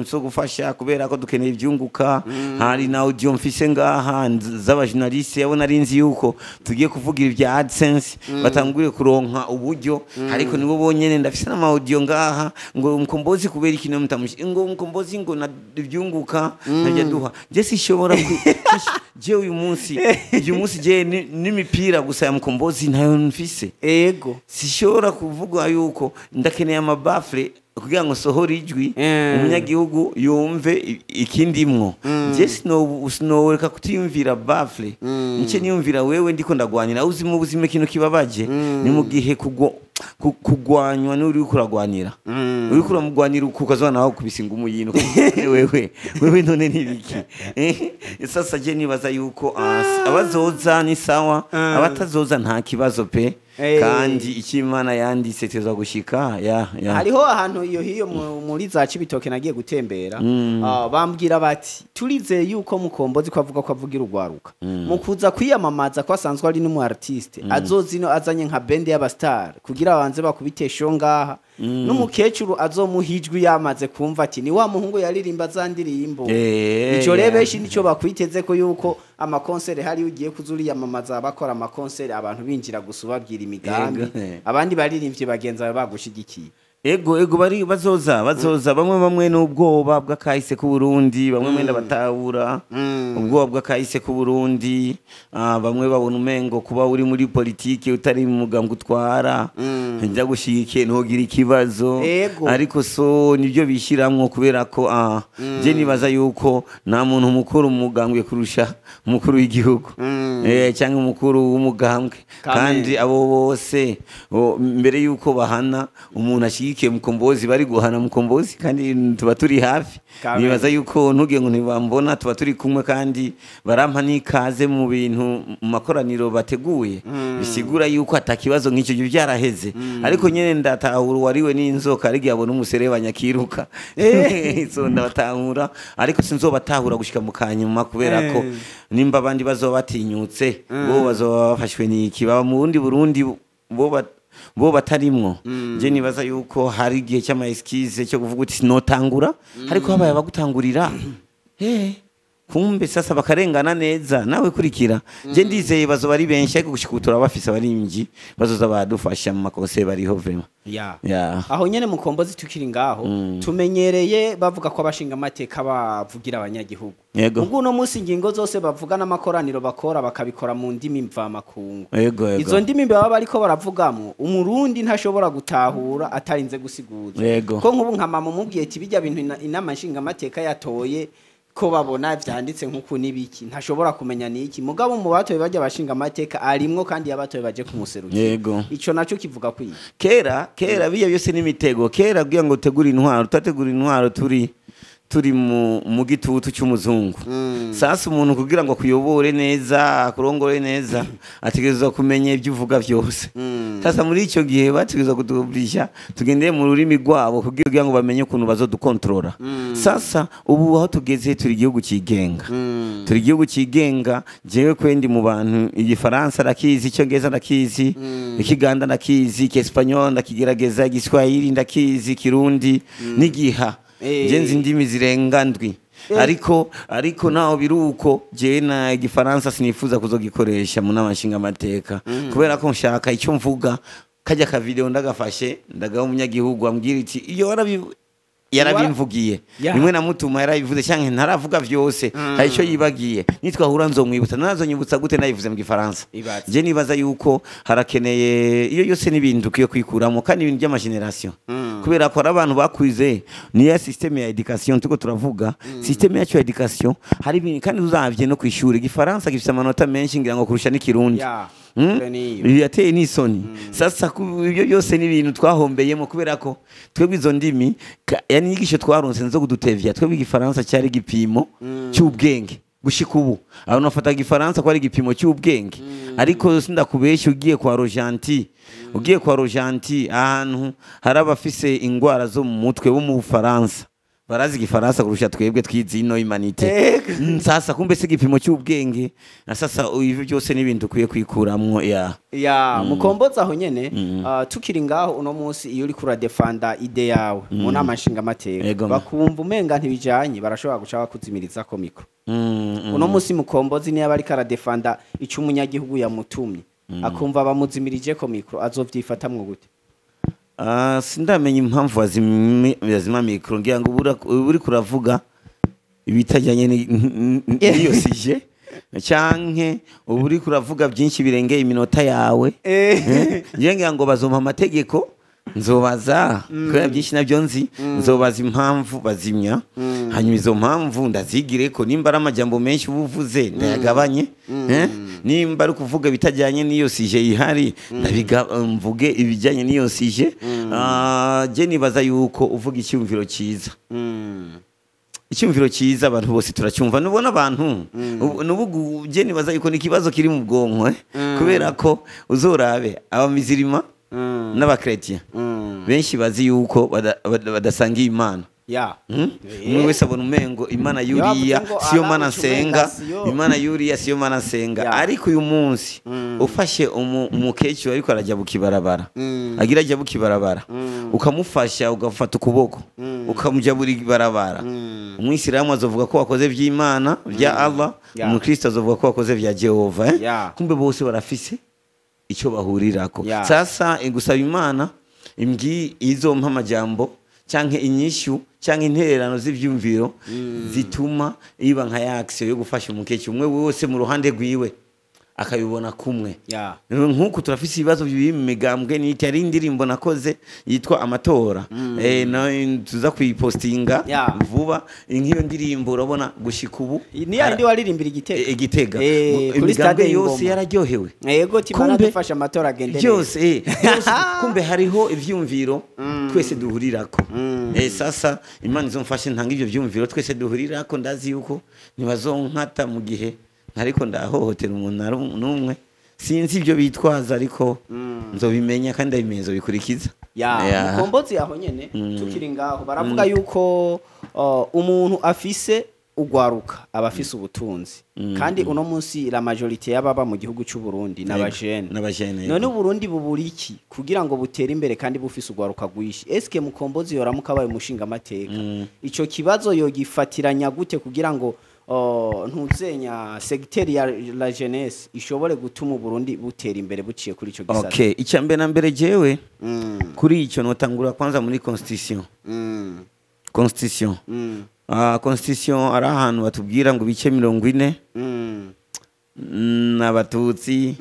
[SPEAKER 1] so gufasha kubera ko dukeneye ibyunguka. Hari na audio mfise ngaha z'abajournaliste, abo nari nzi yuko tugiye kuvugira ibya AdSense batanguriye kuronka uburyo, ariko nibo bonyene ndafise n'ama audio ngaha ngo Mkombozi kubera ikintu mutamushi, ngo Mkombozi ngo na ibyunguka ntajya duha. Je sishobora je uyu munsi je n'imipira gusa ya Mkombozi ntayo mfise.
[SPEAKER 2] Ego.
[SPEAKER 1] Sishobora kuvuga yuko ndakeneye amabafle kugira ngo sohore ijwi umunyagihugu yumve ikindimwo. Je sinowereka kutiyumvira bafle, nce niyumvira wewe ndiko ndagwanira uzi mu buzima ikintu kibabaje ni mu gihe kugwanywa n'uri kuragwanira, uri kuramugwanira ukazana nawe kubisa ingumu yino wewe none nibiki. Sasa je nibaza yuko abazoza ni sawa, abatazoza nta kibazo pe. Kandi ikimana yanditse teza gushika ya.
[SPEAKER 2] Hariho ahantu iyo hiyo muri za Cibitoke nagiye gutembera, bambwira bati turizeye yuko Mukombozi ko avuga ko avugira urwaruka mu kuza kwiyamamaza ko asanzwe ari n'umu artiste, azozino azanye nka band y'aba star kugira abanze bakubitesho ngaha, n'umukecuru azomuhijwi yamaze kumva ati ni wa muhungu yaririmba zandirimbo. Ico rero benshi nico bakwiteze ko yuko amakonsere hari ugiye kuzuriyamamaza bakora amakonsere abantu binjira gusubabwira imigambi, abandi baririmbye bagenza bagushigikiye.
[SPEAKER 1] Ego bari bazoza bamwe n'ubwoba bw'akahise ku Burundi, bamwe mwenda batahura ubwoba bw'akahise ku Burundi, bamwe babona umengo kuba uri muri politike utari mu mugambwe utwara njya gushigikiye ntogira ikibazo. Ariko so nibyo bishiramwo kubera ko je nibaza yuko nta muntu mukuru umugambwe kurusha umukuru w'igihugu cyangwa umukuru w'umugambwe, kandi abo bose mbere yuko bahana umuntu ashigikiye Mkombozi bari guhana Mkombozi, kandi tuba turi hafi. Nibaza yuko ntugiye ngo ntibambona, tuba turi kumwe kandi barampa n'ikaze mu bintu mu makoraniro bateguye, bisigura yuko atakibazo nk'icyo gihe byaraheze. Ariko nyene ndatahura wariwe n'inzoka ari yabona umusereba nyakiruka. So ndabatahura, ariko sinzobatahura gushika mu kanyuma kubera ko nimba abandi bazoba batinyutse bo bazoba bafashwe n'iki baba mu bundi Burundi bo batarimwo. Je nibaza yuko hari igihe cy'ama excuse cyo kuvuga uti sinotangura, ariko habaye abagutangurira kumbe sasa bakarengana neza nawe kurikira. Je ndizeye bazoba ari benshi, ariko gushika utura bafise abarimvyi bazoza badufasha mu makose bariho vraiment.
[SPEAKER 2] Aho nyene Mukombozi tukiri ngaho, tumenyereye bavuga ko abashinga amateka bavugira abanyagihugu. Ubwo uno munsi ingingo zose bavuga n'amakoraniro bakora bakabikora mu ndimi mvamakungu. Izo ndimi baba bariko baravugamo umurundi ntashobora gutahura atarinze gusiguza. Ko nkubu nka mama umubwiye ati bijya bintu inama nshinga amateka yatoye ko babona vyanditse nkuko nibiki ntashobora kumenya niki, mugabo mu batoye bajya bashinga amateka arimwo kandi yabatoye baje kumuserukira. Ico naco kivuga kwiye
[SPEAKER 1] kera biya byose n'imitego. Kera kugira ngo utegure intwaro utategura intwaro turi mu gitutu cy'umuzungu. Sasa umuntu kugira ngo akuyobore neza akurongore neza ategerezwa kumenya ibyo uvuga byose. Sasa muri icyo gihe bategerezwa kutuburisha tugendeye mu rurimi rwabo kugira ngo bamenye ukuntu bazodukontrola. Sasa ubu aho tugeze turi igihugu cigenga. Turi igihugu cigenga. Jewe kwendi mu bantu igifaransa ndakizi, icyongereza ndakizi, ikiganda ndakizi, ikiespanyol ndakigerageza, igiswahili ndakizi, ikirundi n'igiha. Je nzi indimi zirenga ndwi. Ariko naho biruko je na igifaransa sinifuza kuzogikoresha mu nama nshinga amateka, kubera ko nshaka icyo mvuga kajya ka video ndagafashe ndagaho umunyagihugu ambwira iti iyo yarabimvugiye nimwe namutuma yarabivuze cyanke ntaravuga vyose hari icyo yibagiye nitwahura nzomwibutsa nazonyibutsa gute nayivuze mu gifaransa. Je nibaza yuko harakeneye iyo yose n'ibintu kiyo kwikuramo kandi ibintu by'ama generation, kubera ko abantu bakwize ni ya systeme ya education tuko turavuga. Systeme yacu ya education hari ibintu kandi uzavye no kwishura igifaransa gifite amanota menshi ngira ngo kurusha n'ikirundi. Yateye n'isoni. Sasa ibyo byose ni ibintu twahombeyemo kubera ko twebwe izo ndimi yani inyigisho twaronse nzo kudutevya. Twebwe igifaransa cyari igipimo cy'ubwenge. Gushika ubu abantu bafata igifaransa ko ari igipimo cy'ubwenge, ariko sindakubeshya, ugiye kwa Rojanti, ugiye kwa Rojanti ahantu hari abafise ingwara zo mu mutwe bo mu Bufaransa, barazi igifaransa kurusha twebwe twize ino humanités. Sasa kumbe si igipimo cy'ubwenge, na sasa ibi byose ni ibintu ukwiye kwikuramwo ya.
[SPEAKER 2] Ya, Mukombozi, aho nyene, tukiri ngaho, uno munsi iyo uriko uradefanda idée yawe mu nama nshingamateka, bakumva umenga ntibijanye, barashobora guca bakuzimirizako micro. Uno munsi Mukombozi niyo aba ariko aradefanda ico umunyagihugu yamutumye, akumva bamuzimirijeko micro, azovyifatamwo gute?
[SPEAKER 1] Ah, sindamenya impamvu bazima micro. Ngira ngo uri kuravuga ibitajyanye n'iyo sujet, canke uba uri kuravuga byinshi birengeye iminota yawe. Ngira ngira ngo bazompa amategeko, nzobaza, kubera byinshi nabyo nzi, nzobaza impamvu bazimya, hanyuma izo mpamvu ndazigire ko nimba ari amajambo menshi uba uvuze ndayagabanye, nimba ari kuvuga ibitajyanye n'iyo sujet ihari mvuge ibijyanye n'iyo sujet. Ah, je nibaza yuko uvuga icyumviro cyiza, icyumviro cyiza abantu bose turacyumva. Nubona abantu nubu je nibaza yuko ni ikibazo kiri mu bwonko, kubera ko uzorabe abamizirima n'abakretien, benshi bazi yuko badasangiye Imana. Umwe wese abona umengo Imana yuriya
[SPEAKER 2] bavuze ngo
[SPEAKER 1] siyo
[SPEAKER 2] Allah
[SPEAKER 1] mana
[SPEAKER 2] uca
[SPEAKER 1] nsenga,
[SPEAKER 2] umenga siyo.
[SPEAKER 1] Imana yuriya siyo mana nsenga. Ariko uyu munsi ufashe umukecuru ariko arajya bukibarabara, agira ajya bukibarabara, ukamufasha, ugafata ukuboko ukamujya buri barabara, umwisilamu azovuga ko wakoze by'Imana bya Allah, umukristo azovuga ko wakoze bya Jehova, eh? Kumbe bose barafise icyo bahurirako. Sasa gusaba Imana imbwi izompa amajambo canke inyishu canke intererano z'ivyumviro zituma iba nka ya action yo gufasha umukecuru, umwe wese mu ruhande rwiwe akabibona kumwe. Nk'uku turafise ibibazo biri mu migambwe n'iki. Hari indirimbo nakoze yitwa Amatora, na tuza kuyipostinga vuba. Nk'iyo ndirimbo urabona gushika ubu
[SPEAKER 2] Ni yandi waririmbira Igitega?
[SPEAKER 1] Igitega.
[SPEAKER 2] Kuri
[SPEAKER 1] Imigambwe
[SPEAKER 2] stade
[SPEAKER 1] yose
[SPEAKER 2] y'Ingoma.
[SPEAKER 1] yararyohewe.
[SPEAKER 2] Yego, timana dufasha amatora agende neza.
[SPEAKER 1] Byose, byose, kumbe hariho ivyumviro twese duhurirako. Sasa Imana izomfashe ntanga ivyo vyumviro twese duhurirako. Ndazi yuko ntibazonkata mu gihe ntariko ndahohotera umuntu n'umwe. Sinzi ibyo bitwaza, ariko nzobimenya kandi ndabimenye nzobikurikiza.
[SPEAKER 2] Mukombozi, aho nyene tukiri ngaho, baravuga yuko umuntu afise ugwaruka aba afise ubutunzi, kandi uno munsi la majorité y'ababa mu gihugu cy'u Burundi n'abajene.
[SPEAKER 1] N'abajene.
[SPEAKER 2] None Uburundi bubura iki kugira ngo butere imbere kandi bufise ugwaruka rwinshi? Eske Mukombozi yoramuka abaye umushinga amateka, ico kibazo yogifatiranya gute kugira ngo ntuzenya secteur ya la jeunesse ishobore gutuma Uburundi butera imbere buciye kuri ico gisata?
[SPEAKER 1] Okay, icya mbere na mbere, jewe kuri icyo notangura kwanza muri constitution. Constitution, constitution ari ahantu batubwira ngo ibice 40 n'abatutsi,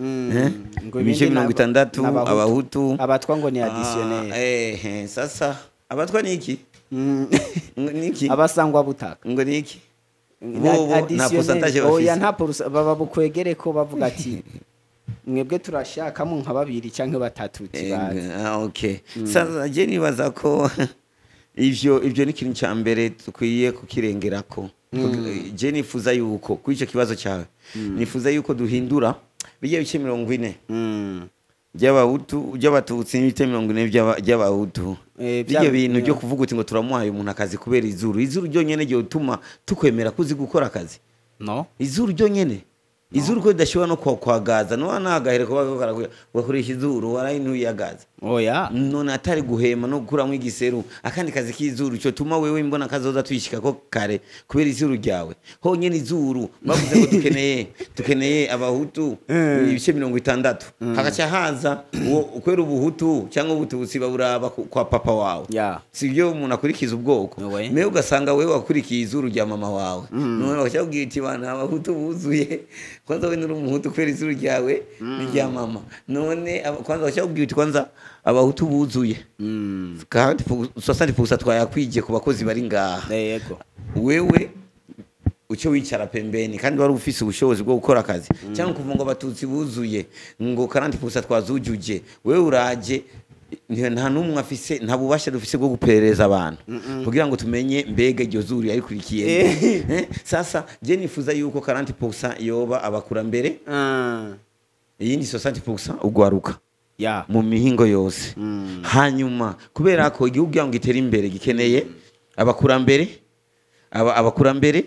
[SPEAKER 2] Ngo
[SPEAKER 1] ibice
[SPEAKER 2] ibindi
[SPEAKER 1] 60
[SPEAKER 2] n'abahutu.
[SPEAKER 1] Abahutu.
[SPEAKER 2] Abatwa ngo ni additionnel.
[SPEAKER 1] Sasa abatwa ni iki? Ngo ni iki?
[SPEAKER 2] Abasangwa butaka.
[SPEAKER 1] Ngo ni iki? Bobo nta
[SPEAKER 2] Additionnel.
[SPEAKER 1] pourcentage
[SPEAKER 2] Oya,
[SPEAKER 1] bafise.
[SPEAKER 2] nta baba bukwegere ko bavuga ati mwebwe turashakamo nka babiri canke batatu tibazi.
[SPEAKER 1] Ah, okay. Sasa je nibaza ko ivyo ni ikintu cya mbere dukwiye kukirengerako. Je nifuza yuko kuri icyo kibazo cyawe, nifuza yuko duhindura bijya bice 40 by'abahutu, by'abatutsi n'ibice 40 by'abahutu. Bijya bintu byo kuvuga uti ngo turamuhaye umuntu akazi kubera izuru, izuru ryonyene ryotuma tukwemera kuzi gukora akazi?
[SPEAKER 2] No.
[SPEAKER 1] Izuru ryonyene, izuru ko ridashobora no kwagaza, no nagahere kuba ugakoresha izuru warayintuyagaza.
[SPEAKER 2] Oya.
[SPEAKER 1] None atari guhema no gukuramwo igiseru, akandi kazi k'izuru cyo tuma wewe imbona kazoza tuyishika ko kare kubera izuru ryawe honyene? Izuru bavuze ngo dukeneye abahutu ibice 60, hagaca haza uwo kubera ubuhutu cyangwa ubututsi baburaba kwa papa wawe. Si byo, umuntu akurikiza ubwoko. Mewe ugasanga wewe wakurikiye izuru rya mama wawe, none bagaca bakubwira iti bana abahutu buzuye, kwanza we nuri umuhutu kubera izuru ryawe n'irya mama. None kwanza bagaca bakubwira uti kwanza abahutu buzuye kandi 60% twayakwigiye ku bakozi bari ngaha. Wewe ucyo wicara pembeni kandi wari ufise ubushobozi bwo gukora akazi, cyangwa kuvuga ngo abatutsi buzuye ngo 40% twazujuje, wewe uraje. Nta n'umwe afise, nta bubasha dufise bwo guperereza abantu kugira ngo tumenye mbega iryo zuru yarikurikiye. Sasa je nifuza yuko 40% yoba abakurambere, iyindi 60% ugwaruka mu mihingo yose. Hanyuma kubera ko igihugu kugira ngo gitere imbere gikeneye abakurambere, abakurambere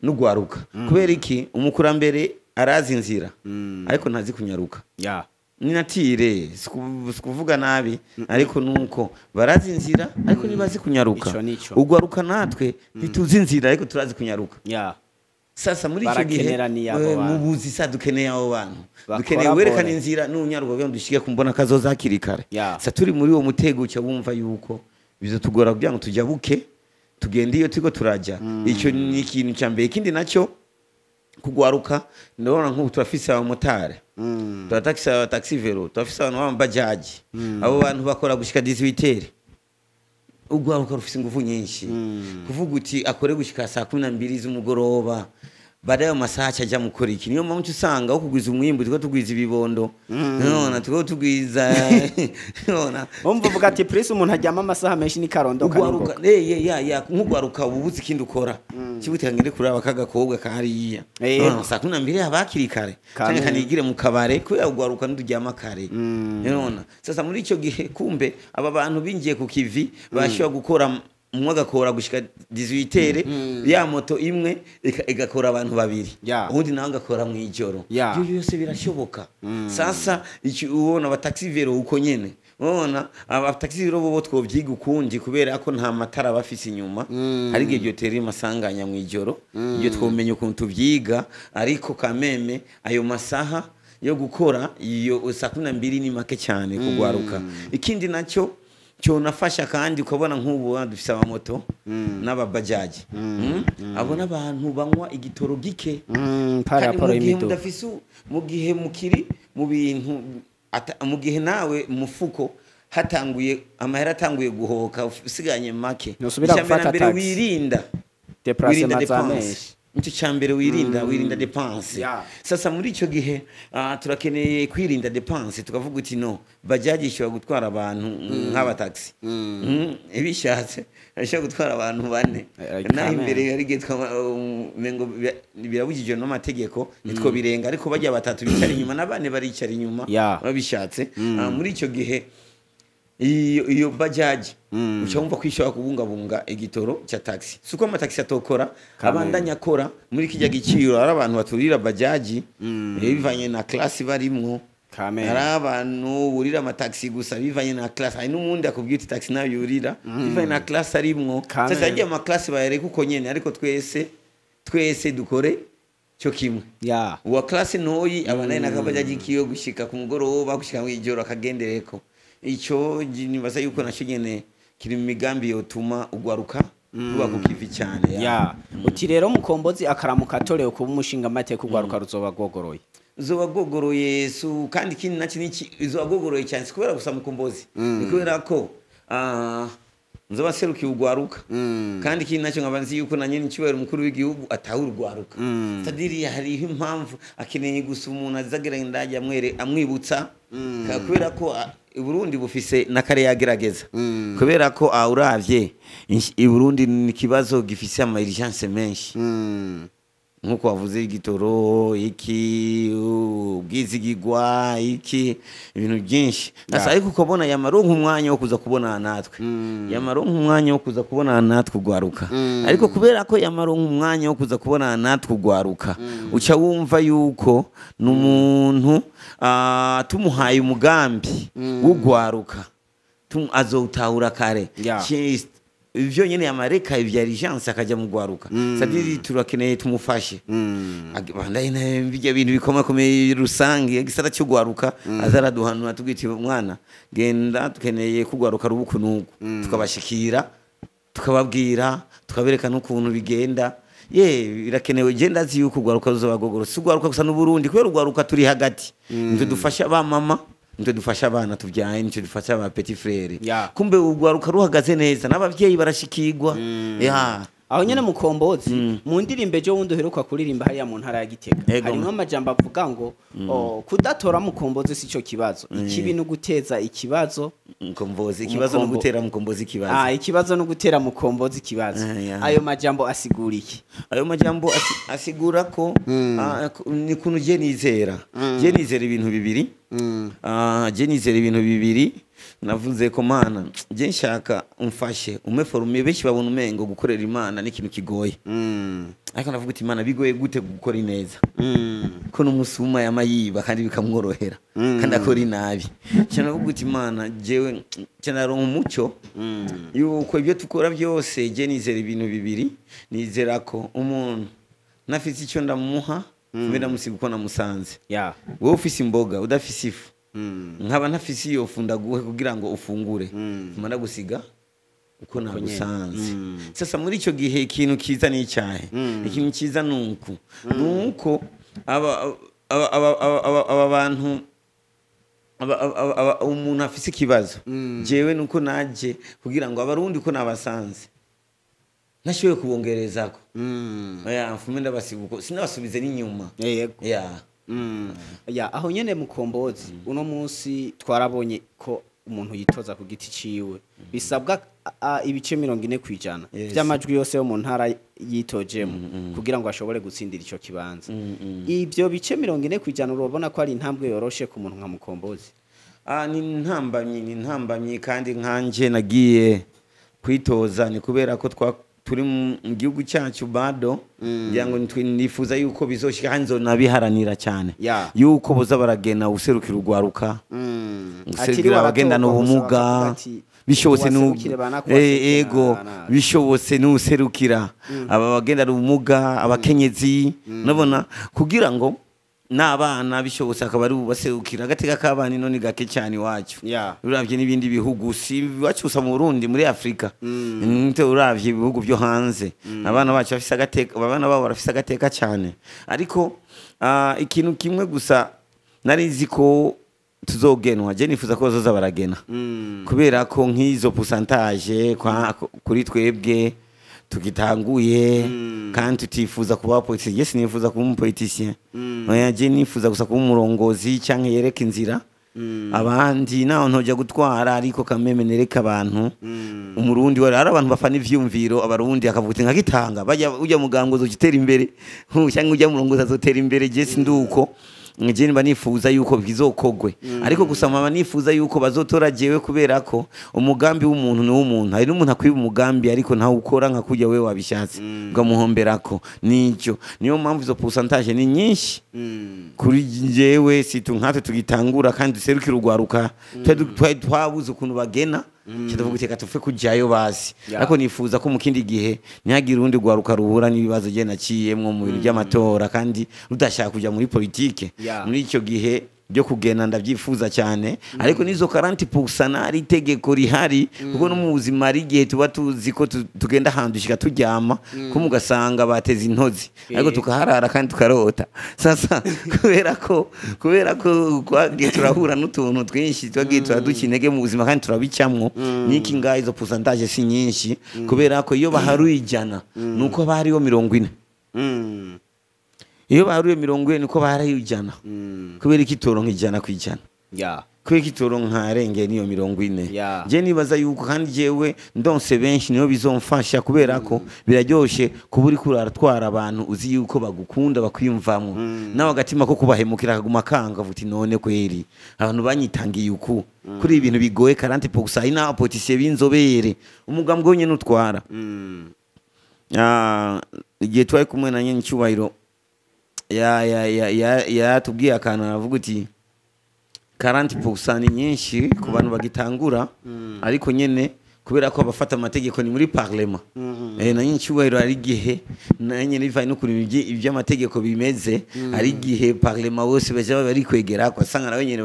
[SPEAKER 1] n'ugwaruka. Kubera iki? Umukurambere arazi inzira ariko ntazi kunyaruka. Ni natire, sikuvuga nabi, ariko nuko barazi inzira ariko ntibazi kunyaruka.
[SPEAKER 2] Ico nico.
[SPEAKER 1] Ugwaruka natwe ntituzi inzira ariko turazi kunyaruka. Sasa muri ico gihe
[SPEAKER 2] Barakeneraniye abo bantu.
[SPEAKER 1] mu buzi sa dukeneye abo bantu,
[SPEAKER 2] Bakora
[SPEAKER 1] dukeneye werekana
[SPEAKER 2] bore.
[SPEAKER 1] inzira n'unyaruka kugira ngo dushike kumbona kazoza hakiri kare. Sa turi muri uwo mutego uca wumva yuko bizotugora kugira ngo tujabuke tugende iyo turiko turaja. Ico ni ikintu ca mbere. Ikindi naco kugwaruka, ndabona nk'ubu turafise abamotari, turatakisa abataxi velo, turafise abantu b'amabajaji. Abo bantu bakora gushika 18. Ugwaruka rufise ingufu nyinshi, kuvuga uti akore gushika saa 12 z'umugoroba, baadaye ayo masaha aca aja mukora iki? Niyo mpamvu usanga aho kugwiza umwimbu turiko tugwiza ibibondo, nona turiko tugwiza nona.
[SPEAKER 2] Umva uvuga ati prince umuntu aryama amasaha menshi ni karondoka
[SPEAKER 1] Ugwaruka
[SPEAKER 2] n'ingoga.
[SPEAKER 1] Ya nk'ugwaruka uba ubuze ikindi ukora, kibuti ngende kuraba kagakobwa kariya. None saa 12 haba hakiri kare,
[SPEAKER 2] Kamere.
[SPEAKER 1] canke kanigire mu kabare, kubera ugwaruka nturyama kare. Nona sasa muri ico gihe kumbe aba bantu binjiye ku kivi bashobora gukora, umwe agakora gushika 18, ya moto imwe igakora abantu babiri, uwundi nawe agakora mw'ijoro. Ibyo byose birashoboka. Sasa iki ubona abataxi velo uko nyene, ubona abataxi velo bo twovyiga ukundi, kubera ko nta matara bafise inyuma, hari igihe byotera amasanganya mw'ijoro. Ibyo twomenya ukuntu tuvyiga, ariko kameme ayo masaha yo gukora iyo saa 12 ni make cyane kugwaruka. Ikindi nacyo cyonafasha kandi ukabona nk'ubu dufise abamoto n'ababajaji, abo n'abantu banywa igitoro gike.
[SPEAKER 2] Par
[SPEAKER 1] Kandi
[SPEAKER 2] rapport
[SPEAKER 1] mu gihe
[SPEAKER 2] y'imiduga.
[SPEAKER 1] mudafise mu gihe mukiri mu bintu mu gihe nawe mufuko hatanguye amahera atanguye guhoka usiganye make,
[SPEAKER 2] Ntusubira
[SPEAKER 1] icya mbere
[SPEAKER 2] gufata
[SPEAKER 1] na mbere
[SPEAKER 2] taxi.
[SPEAKER 1] wirinda
[SPEAKER 2] Déplacement
[SPEAKER 1] wirinda
[SPEAKER 2] za
[SPEAKER 1] dépense.
[SPEAKER 2] menshi.
[SPEAKER 1] Nicyo cya mbere wirinda dépense. Sasa muri icyo gihe turakeneye kwirinda dépense, tukavuga uti no bajaji ishobora gutwara abantu nk'abataxi, ibishatse ishobora gutwara abantu bane, naho
[SPEAKER 2] Kamere.
[SPEAKER 1] imbere hari igihe mengo birabujijwe n'amategeko nitwo birenga, ariko bajya batatu bicara inyuma na bane baricara inyuma babishatse. Muri icyo gihe iyo bajaji uca wumva ko ishobora kubungabunga igitoro cya taxi. Si uko amataxi atokora, abandanya akora muri kijya giciro. Hari abantu baturira bajaji bivanye na classe barimwo.
[SPEAKER 2] Kamere.
[SPEAKER 1] Hari abantu burira amataxi gusa bivanye na classe, hari n'uwundi akubwira uti taxi nayo yurira bivanye na classe arimwo.
[SPEAKER 2] Kamere.
[SPEAKER 1] Sasa yagiye ama classe bayareka uko nyene, ariko twese twese dukore cyo kimwe. Uwa classe ntoyi aba naye n'akabajaji kiyo gushika ku mugoroba, gushika mw'ijoro akagendereko. Ico nibaza yuko naco nyene kiri mu migambi yotuma ugwaruka ruba ku kivi cyane.
[SPEAKER 2] Ya, uti rero Mukombozi akaramuka atorewe kuba umushinga amateka, ugwaruka ruzoba rwogoroye.
[SPEAKER 1] Uzoba rwogoroye su, kandi ikindi nacyo niki uzoba rwogoroye cyane, si kubera gusa Mukombozi, ni kubera ko nzoba nserukiye ugwaruka. Kandi ikindi nacyo nkaba nzi yuko na nyene icyubahiro umukuru w'igihugu atahura ugwaruka, c'est-à-dire hariho impamvu akeneye gusa umuntu azagira ndajya amwere amwibutsa. Kubera ko Burundi bufise n'akare yagerageza, kubera ko uravye i Burundi ni ikibazo gifise ama urgence menshi, nkuko wavuze igitoro, iki ubwizigigwa, iki ibintu byinshi. Asa ariko ukabona yamaronka umwanya wo kuza kubonana natwe, yamaronka umwanya wo kuza kubonana natwe ugwaruka. Ariko kubera ko yamaronka umwanya wo kuza kubonana natwe ugwaruka, uca wumva yuko ni umuntu tumuhaye umugambi w'ugwaruka azowutahura kare. Ivyo nyene yamareka ivya urgence akajya mu gwaruka, c'est-à-dire turakeneye tumufashe. Bandaye bijya bintu bikomakomeye rusange igisata cyo gwaruka, azaraduhanura tubwira ati mwana genda dukeneye kugwaruka rubuku nuku, tukabashikira tukababwira tukabereka n'ukuntu bigenda. Ye birakenewe, genda azi yuko ugwaruka ruzoba gogoro, si ugwaruka gusa n'Uburundi, kubera ugwaruka turi hagati, nitwe dufasha ba mama, nitwe dufasha abana tubyaye, nitwe dufasha ba petit frère. Kumbe ugwaruka ruhagaze neza n'abavyeyi barashikirwa ya.
[SPEAKER 2] Aho nyene Mukombozi, mu ndirimbo ejo wundi uheruka kuririmba hariya mu ntara ya Gitega, harimwo amajambo avuga ngo kudatora Mukombozi sico kibazo, ikibi no guteza ikibazo
[SPEAKER 1] Mukombozi, ikibazo no gutera Mukombozi ikibazo.
[SPEAKER 2] Ikibazo no gutera Mukombozi ikibazo. Ayo majambo asigura iki?
[SPEAKER 1] Ayo majambo asigura ko ni kuntu je nizera. Je nizera ibintu bibiri. Je nizera ibintu bibiri. Navuze ko Mana je nshaka umfashe umeforume, benshi babona umengo gukorera Imana n'ikintu kigoye. Ariko navuga uti Imana bigoye gute gukora ineza? Ko n'umusuma yamayiba kandi bikamworohera kandi akora inabi. Cyane navuga uti Imana jewe cyanaronka umuco yuko ibyo tukora byose. Je nizera ibintu bibiri. Nizera ko umuntu nafise icyo ndamuha mbe ndamusiga uko namusanze. Wowe ufise imboga udafise ifu, nkaba ntafise iyo fu ndaguhe kugira ngo ufungure, mba ndagusiga uko nagusanze. Sasa muri icyo gihe ikintu kiza ni icyahe? Ikintu kiza nuku nuko aba aba aba aba bantu umuntu afise ikibazo, jewe nuko naje kugira ngo abarundi ko nabasanze nashoboye kubongerezako. Oya, mfume ndabasiga uko sinabasubize n'inyuma.
[SPEAKER 2] Yego. Ya, aho nyene Mukombozi, uno munsi twarabonye ko umuntu yitoza ku giti ciwe bisabwa ibice 40% vy'amajwi yose yo mu ntara yitojemo kugira ngo ashobore gutsindira ico kibanza. Ibyo bice 40% urabona ko ari intambwe yoroshe ku muntu nka Mukombozi?
[SPEAKER 1] Ni intambamyi, ni intambamyi. Kandi nkanje nagiye kwitoza ni kubera ko turi mu gihugu cyacu bado, ngira ngo nifuza yuko bizoshika hanzo nabiharanira cyane yuko boza baragena userukira urwaruka, userukira abagendana ubumuga, bishobotse ego, bishobotse n'userukira aba bagendana ubumuga, abakenyezi, nabona kugira ngo n'abana bishobotse akaba ari ubaserukira. Agateka k'abana ino ni gake cyane iwacu. Uravye n'ibindi bihugu, si iwacu gusa mu Burundi, muri Afrika nte uravye ibihugu byo hanze, abana bacu bafise agateka, abana babo barafise agateka cyane. Ariko ikintu kimwe gusa nari nzi ko tuzogenwa, je nifuza ko bazoza baragena, kubera ko nk'izo pourcentage kuri twebwe tugitanguye kandi tutifuza kuba politicien. Je sinifuza kuba umupoliticien. Oya, je nifuza gusa kuba umurongozi canke yereka inzira abandi, naho ntoja gutwara, ariko kameme nereka abantu umurundi wari ari abantu bafana ivyumviro abarundi, akavuga uti nkagitanga bajya ujya muganga uzogitera imbere cyangwa ujya murongozi azotera imbere. Je sinduko, je niba nifuza yuko bizokogwe, ariko gusa mama nifuza yuko bazotora jewe, kubera ko umugambi w'umuntu ni w'umuntu. Hari n'umuntu akwiba umugambi ariko ntawe ukora nka kujya wewe wabishatse, ugamuhomberako. Nicyo niyo mpamvu izo pourcentage ni nyinshi kuri jewe, situ nkatwe tugitangura kandi duserukira urwaruka, twari twabuze ukuntu bagena, kidavuga uti reka tufe kujayo basi. Ariko nifuza ko mu kindi gihe ntihagire urundi rwaruka ruhura n'ibibazo je naciyemwo mu bintu by'amatora kandi rudashaka kuja muri politike. Muri icyo gihe byo kugena ndavyifuza cyane, ariko nizo 40% ari itegeko rihari, kuko no mu buzima ari igihe tuba tuzi ko tugenda ahantu dushika turyama ko mugasanga bateze intozi, ariko tukaharara kandi tukarota. Sasa kubera ko twagiye turahura n'utuntu twinshi twagiye turaduca intege mu buzima kandi turabicamwo, niki ngaho izo pourcentage si nyinshi, kubera ko iyo baharuye 100 nuko bariyo 40. Iyo baharuye 40 niko baharaye 100. Kubera iki toronka 100%? Kubera iki toronka arenge niyo 40? Je nibaza yuko kandi jewe ndonse benshi niyo bizomfasha, kubera ko biraryoshe kuba uri kuratwara abantu uzi yuko bagukunda bakwiyumvamwo, nawe agatima ko kubahemukira akaguma kanga uti none kweri abantu banyitangiye uku kuri ibintu bigoye. 40% ari na politicien b'inzobere umugambwe wenyene utwara. Igihe twari kumwe na nyene cyubahiro ya tubwiye akantu aravuga uti 40% ni nyinshi ku bantu bagitangura, ariko nyene kubera ko abafata amategeko ni muri parlement, na nyene cyubahiro ari igihe na nyene bivaye no kuri iby'amategeko bimeze, ari igihe parlement bose baje bari kwegera ko asanga nawe nyene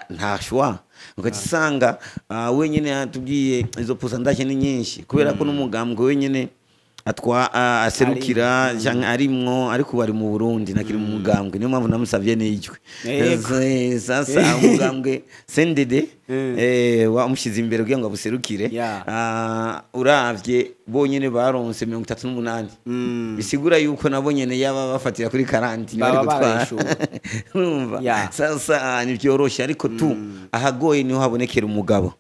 [SPEAKER 1] nta choix, ukacisanga wenyene yatubwiye izo pourcentage ni nyinshi kubera ko n'umugambwe wenyene atwa aserukira canke arimwo, ariko bari mu Burundi nakiri mu mugambwe, niyo mpamvu namusavye n'ijwi. Sasa umugambwe CNDD wamushize imbere kugira ngo abuserukire. Uravye bonyene baronse 38, bisigura yuko nabo nyene yaba bafatira kuri 40 bari gutwara. Urumva sasa ntivyoroshe, ariko tu ahagoye niho habonekera umugabo.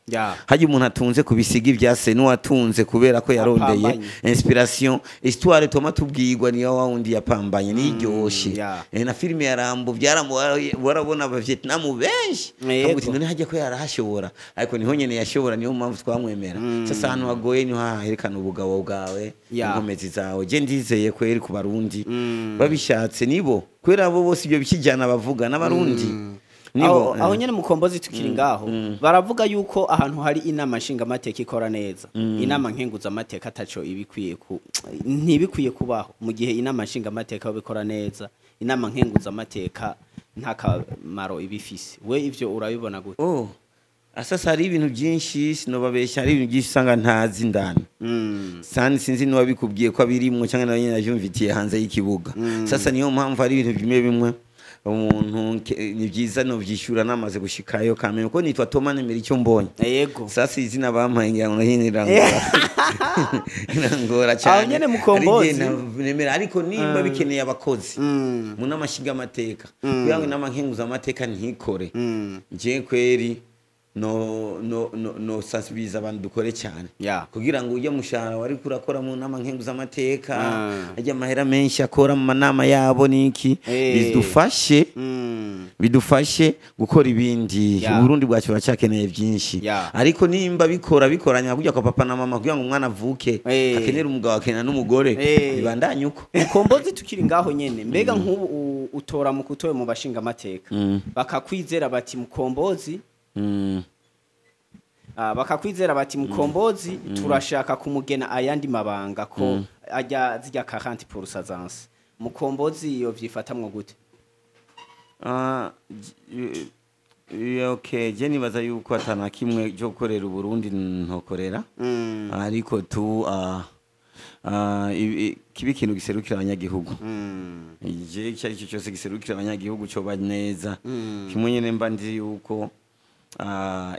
[SPEAKER 1] Hajya umuntu atunze kubisiga ivyase n'uwatunze kubera ko yarondeye inspiration, histoire toma tubwirwa niyo wawundi yapambanye niryoshe. Na filime ya Rambo byarambo warabona aba Vietnam benshi kamuti none hajya ko yarahashobora, ariko niho nyene yashobora, niyo mpamvu twamwemera. Sasa hano hagoye niho haherekana ubugabo bwawe, inkomezi zawe. Je ndizeye kweri ku Barundi babishatse nibo, kwera abo bose ibyo bikijyana bavuga n'abarundi.
[SPEAKER 2] Aho nyene Mukombozi tukiri ngaho, baravuga yuko ahantu hari inama nshinga amateka ikora neza, inama nkenguza amateka ataco ibikwiye ku ntibikwiye kubaho. Mu gihe inama nshinga amateka babikora neza, inama nkenguza amateka nta kamaro ibifise. We ivyo urabibona gute?
[SPEAKER 1] Asasa hari ibintu byinshi sinobabeshya, hari ibintu byinshi usanga ntazi ndani. Sani sinzi n'uwabikubwiye ko abirimwo cyangwa nawe nyene navyumvitiye hanze y'ikibuga. Sasa niyo mpamvu hari ibintu bimwe bimwe umuntu ni byiza no vyishura namaze gushikayo kamenya ko nitwa Toma nemera icyo mbonye.
[SPEAKER 2] Yego.
[SPEAKER 1] Sasa izina bampaye ngira ngo nirangora. Nirangora cyane.
[SPEAKER 2] Aho nyene Mukombozi
[SPEAKER 1] nemera, ariko nimba bikeneye abakozi mu namashinga amateka kugira ngo inama nkenguza amateka ntikore. Nje kweri no sensibiliza abantu dukore cyane kugira ngo ujye mushahara wari kurakora mu nama nkenguza amateka ajya amahera menshi akora mu manama yabo niki bidufashe gukora ibindi. Burundi bwacu buracyakeneye byinshi, ariko nimba bikora bikoranya kujya kwa papa na mama kugira ngo umwana avuke akenera umugabo akenera n'umugore bibandanye uko.
[SPEAKER 2] Mukombozi tukiri ngaho nyene, mbega nk'ubu utora mu kutoye mu bashinga amateka bakakwizera bati Mukombozi bakakwizera bati Mukombozi turashaka kumugena ayandi mabanga ko ajya zijya 40% zanse, Mukombozi iyo vyifatamwo gute?
[SPEAKER 1] Okay, je nibaza yuko atana kimwe cyo gukorera Burundi ntokorera, ariko tu kibi kintu giserukira abanyagihugu. Je icyo ari cyo cyose giserukira abanyagihugu cyo ba neza. Kimwe nyene mba ndi yuko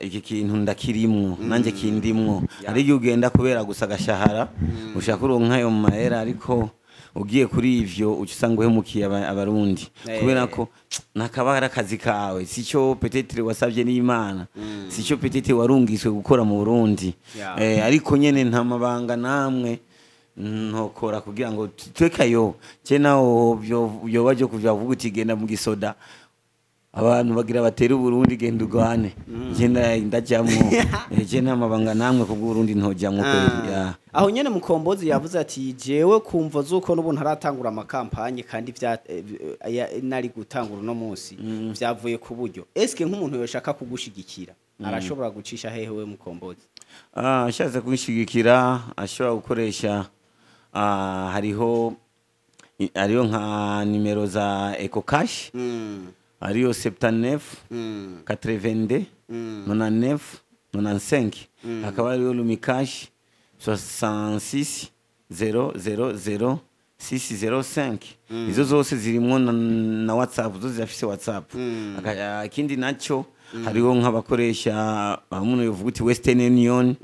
[SPEAKER 1] iki kintu ndakirimwo nanje kindimwo, ari ugenda kubera gusa gashahara ushaka uronka ayo mahera, ariko ugiye kuri ivyo ucusanga uhemukiye abarundi kubera ko nakabara akazi kawe sico peut-être wasavye n'Imana, sico peut-être warungiswe gukora mu Burundi. Ariko nyene nta mabanga namwe ntokora kugira ngo twekayo je naho byo baje kuvuga uti genda mu gisoda abantu bagira batera Burundi genda ugwane, je ndajamwo je nta mabanga namwe ku Burundi ntojamwo kweri.
[SPEAKER 2] Aho nyene Mukombozi yavuze ati jewe kumva zuko n'ubu ntaratangura amakampanye kandi vya nari gutangura no munsi vyavuye ku buryo. Eske nk'umuntu yoshaka kugushigikira arashobora gucisha hehe we Mukombozi?
[SPEAKER 1] Ashatse kugushigikira ashobora gukoresha hariho nka nimero za EcoCash, hariyo 79 82 99 95, hakaba hariyo Lumicash 66 0 0 0 605. Izo zose zirimwo na WhatsApp, zo zirafise WhatsApp. Ikindi naco hariho nk'abakoresha umuntu yovuga uti Western Union,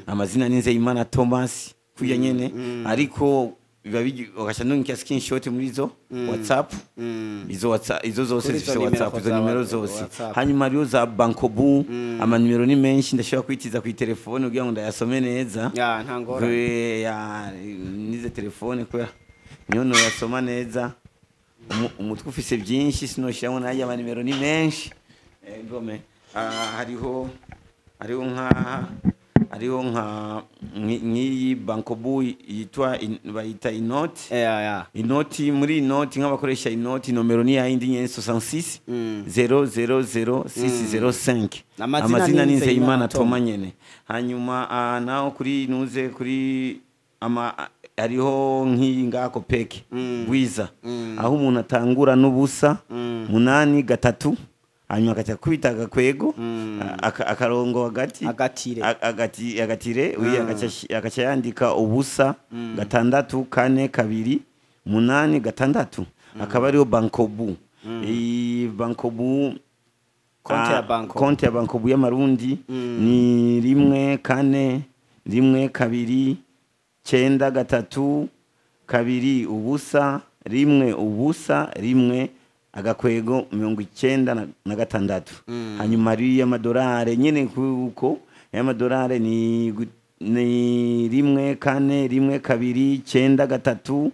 [SPEAKER 1] amazina ni Nzeyimana Thomas kuya nyene, ariko biba ugasha nunkia screenshot muri zo WhatsApp, izo WhatsApp izo zose zifise WhatsApp, izo nimero zose. Hanyuma hariho za Bankobu, ama nimero ni menshi ndashobora kwitiza ku telefone kugira ngo ndayasome neza.
[SPEAKER 2] Nta ngorane.
[SPEAKER 1] Nize telefone kubera niyo noyasoma neza. Umutwe ufise byinshi sinoshiramo najya ama nimero ni menshi. Gome hariho nka ngiyi Bankobu yitwa bayita inoti. Inoti muri inoti nk'abakoresha inoti nomero ni yindi nyene 66 0 0 0 605. Amazina ni Nzeyimana Toma nyene. Hanyuma naho kuri nuze kuri ama hariho nk'iyi ngako peke bwiza aho umuntu atangura n'ubusa 8 3 Hanyuma akaca kubita agakwego, akarongo hagati,
[SPEAKER 2] Agatire.
[SPEAKER 1] Agatire oui, agaca yandika 0 6 4 2 8 6, akaba ariyo Bancobu. Iyi Bancobu,
[SPEAKER 2] Konti ya Bancobu.
[SPEAKER 1] Konti ya Bancobu y'amarundi ni 1 4 1 2 9 3 2 0 1 0 1 agakwego 96. Hanyuma ari y'amadolari nyene, kuko y'amadolari ni 1 4 1 2 9 3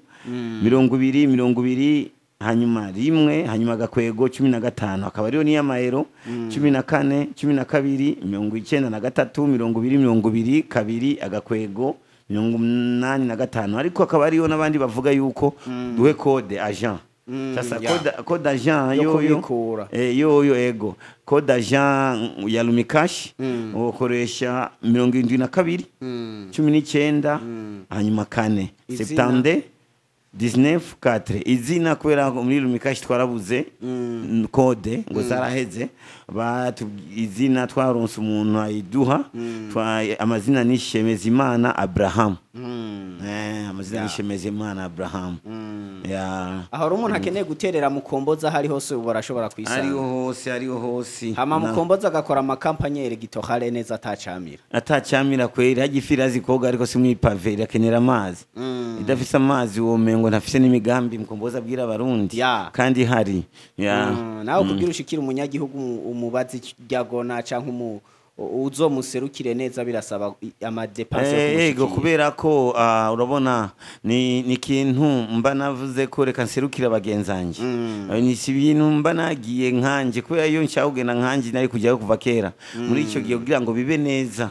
[SPEAKER 1] 20 20, hanyuma 1, hanyuma agakwego 15. Akaba ariyo n'iy'amayero 14 12 93 20 20 2 agakwego 85. Ariko akaba ariyo n'abandi bavuga yuko duhe code agent. Sasa code agent
[SPEAKER 2] Yo
[SPEAKER 1] yoyo
[SPEAKER 2] kubikura.
[SPEAKER 1] Yoyo ego code agent ya Lumicash ukoresha 72 19, hanyuma 4
[SPEAKER 2] Izina.
[SPEAKER 1] 70 19 4. Izina, kubera ko muri Lumicash twarabuze code ngo zaraheze, izina twaronse umuntu ayiduha. Amazina ni Shemezimana Abraham. Amazina ni Shemezimana Abraham ya.
[SPEAKER 2] Aho rero umuntu akeneye guterera Mukombozi aho ari hose ubu arashobora kwisanga.
[SPEAKER 1] Ariho hose, ariho hose.
[SPEAKER 2] Hama Mukombozi agakora amakampanye électorale neza atacamira.
[SPEAKER 1] Atacamira kweri. Hajya ifi irazi koga, ariko si mw'ipave, irakenera amazi. Idafise amazi womengo ntafise n'imigambi Mukombozi abwira abarundi kandi hari ya.
[SPEAKER 2] Nawe kugira ushikire umunyagihugu, umubazi ryagona canke uzomuserukire neza, birasaba amadépenses yo
[SPEAKER 1] Ego.
[SPEAKER 2] kumushikira.
[SPEAKER 1] Kubera ko urabona ni ikintu mba navuze ko reka nserukire abagenzanjye. Ni si ibintu mba nagiye nkanje, kubera iyo nshaka kugenda nkanje nari kujyayo kuva kera. Muri icyo gihe, kugira ngo bibe neza,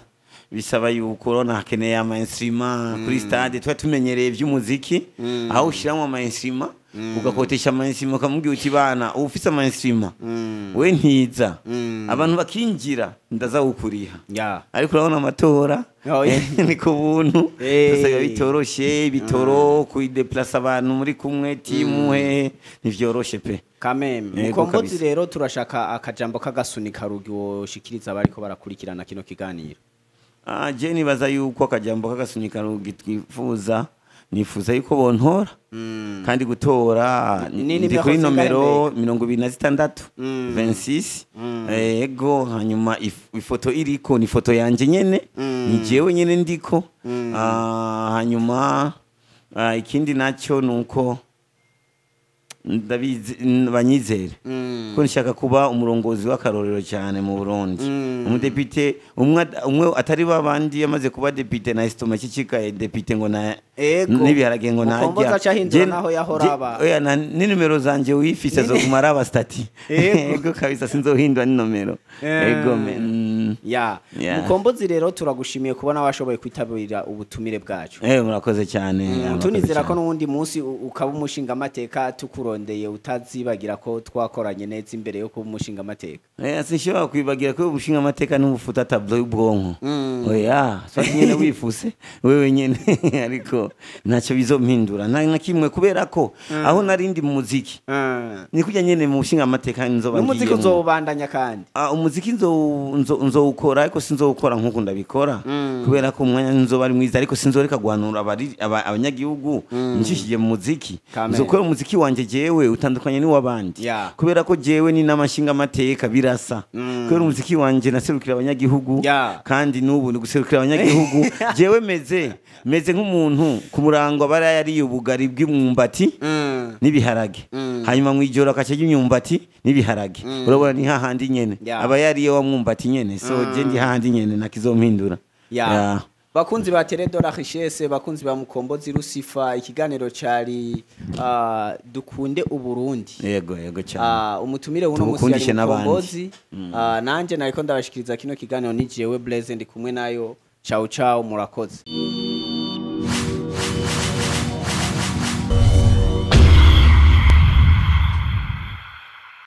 [SPEAKER 1] bisaba yuko urabona hakeneye ama instrument kuri stade. Tuba tumenyereye iby'umuziki, aho ushyiramo ama instrument, ugakotesha ama instrument, ukamubwira uti: "Bana, uba ufise ama instrument, we ntiza abantu bakinjira, ndazawukuriha." Ariko urabona amatora
[SPEAKER 2] Oh, yeah.
[SPEAKER 1] ni ku buntu. Byose biba bitoroshe, bitoro kuidéplaça abantu muri kumwe timu he, ntivyoroshe pe.
[SPEAKER 2] Kameme.
[SPEAKER 1] Yego,
[SPEAKER 2] Mukombozi,
[SPEAKER 1] kabisa.
[SPEAKER 2] rero turashaka akajambo k'agasunika rugi woshikiriza abariko barakurikirana kino kiganiro.
[SPEAKER 1] Je nibaza yuko akajambo k'agasunika rugi twifuza, nifuza yuko bontora, kandi gutora
[SPEAKER 2] Ni
[SPEAKER 1] ndi
[SPEAKER 2] nimero
[SPEAKER 1] kuri
[SPEAKER 2] zingahe?
[SPEAKER 1] nomero 26, 26. Ego, hanyuma ifoto iriko ni ifoto yanje nyene, ni jewe nyene ndiko. Hanyuma ikindi nacyo nuko ndabizi, banyizere ko nshaka kuba umurongozi w'akarorero cyane mu Burundi, umudepite umwe atari babandi yamaze kuba depite na estomac cicikaye, depite ngo na n'ibiharage ngo
[SPEAKER 2] Mukombozi
[SPEAKER 1] najya
[SPEAKER 2] aca ahindura naho yahora aba.
[SPEAKER 1] Oya, ni nimero zanje wifise azoguma araba statut. Ego kabisa, sinzohindura ni nomero. Ego me.
[SPEAKER 2] Ya.
[SPEAKER 1] Yeah.
[SPEAKER 2] Mukombozi, rero turagushimiye kubona washoboye kwitabira ubutumire bwacu.
[SPEAKER 1] Murakoze cyane. Murakoze
[SPEAKER 2] Tunizera ko
[SPEAKER 1] cyane.
[SPEAKER 2] n'uwundi munsi ukaba umushingamateka tukurondeye, utazibagira ko twakoranye neza imbere yo kuba umushingamateka.
[SPEAKER 1] Sinshobora kwibagira ko umushinga amateka n'ubufuta tableau y'ubwonko. Oya, so nyene wifuse wewe nyene, ariko ntacyo bizompindura nta na kimwe, kubera ko aho narindi mu muziki ni kujya nyene mu mushinga amateka nzoba
[SPEAKER 2] N'umuziki
[SPEAKER 1] ngiyemwo.
[SPEAKER 2] uzowubandanya kandi?
[SPEAKER 1] Umuziki nzowukora, ariko sinzowukora nk'uko ndabikora, kubera ko umwanya nzoba ari mwiza, ariko sinzoreka guhanura abanyagihugu nshishije mu muziki.
[SPEAKER 2] Kamere.
[SPEAKER 1] Nzokora umuziki wanje jewe utandukanye n'uw'abandi, kubera ko jewe ni n'amashinga amateka birasa, kubera umuziki wanje naserukira abanyagihugu, kandi n'ubu ni guserukira abanyagihugu. Jewe meze nk'umuntu ku murango aba yariye ubugari bw'imyumbati n'ibiharage, hanyuma mwijoro akaca arya imyumbati n'ibiharage. Urabona ni hahandi nyene aba yariye wa mwumbati nyene. So je ndi hahandi nyene, nakizompindura.
[SPEAKER 2] Ya. Bakunzi ba Tele de la Richesse, bakunzi ba Mukombozi Lucifer, ikiganiro cari dukunde Uburundi.
[SPEAKER 1] Yego cyane.
[SPEAKER 2] Umutumire uno musi yari
[SPEAKER 1] Tubukundishe n'abandi.
[SPEAKER 2] Mukombozi. Nanje nariko ndabashikiriza kino kiganiro ni jewe Blaise, ndi kumwe nayo. Ciao ciao, murakoze.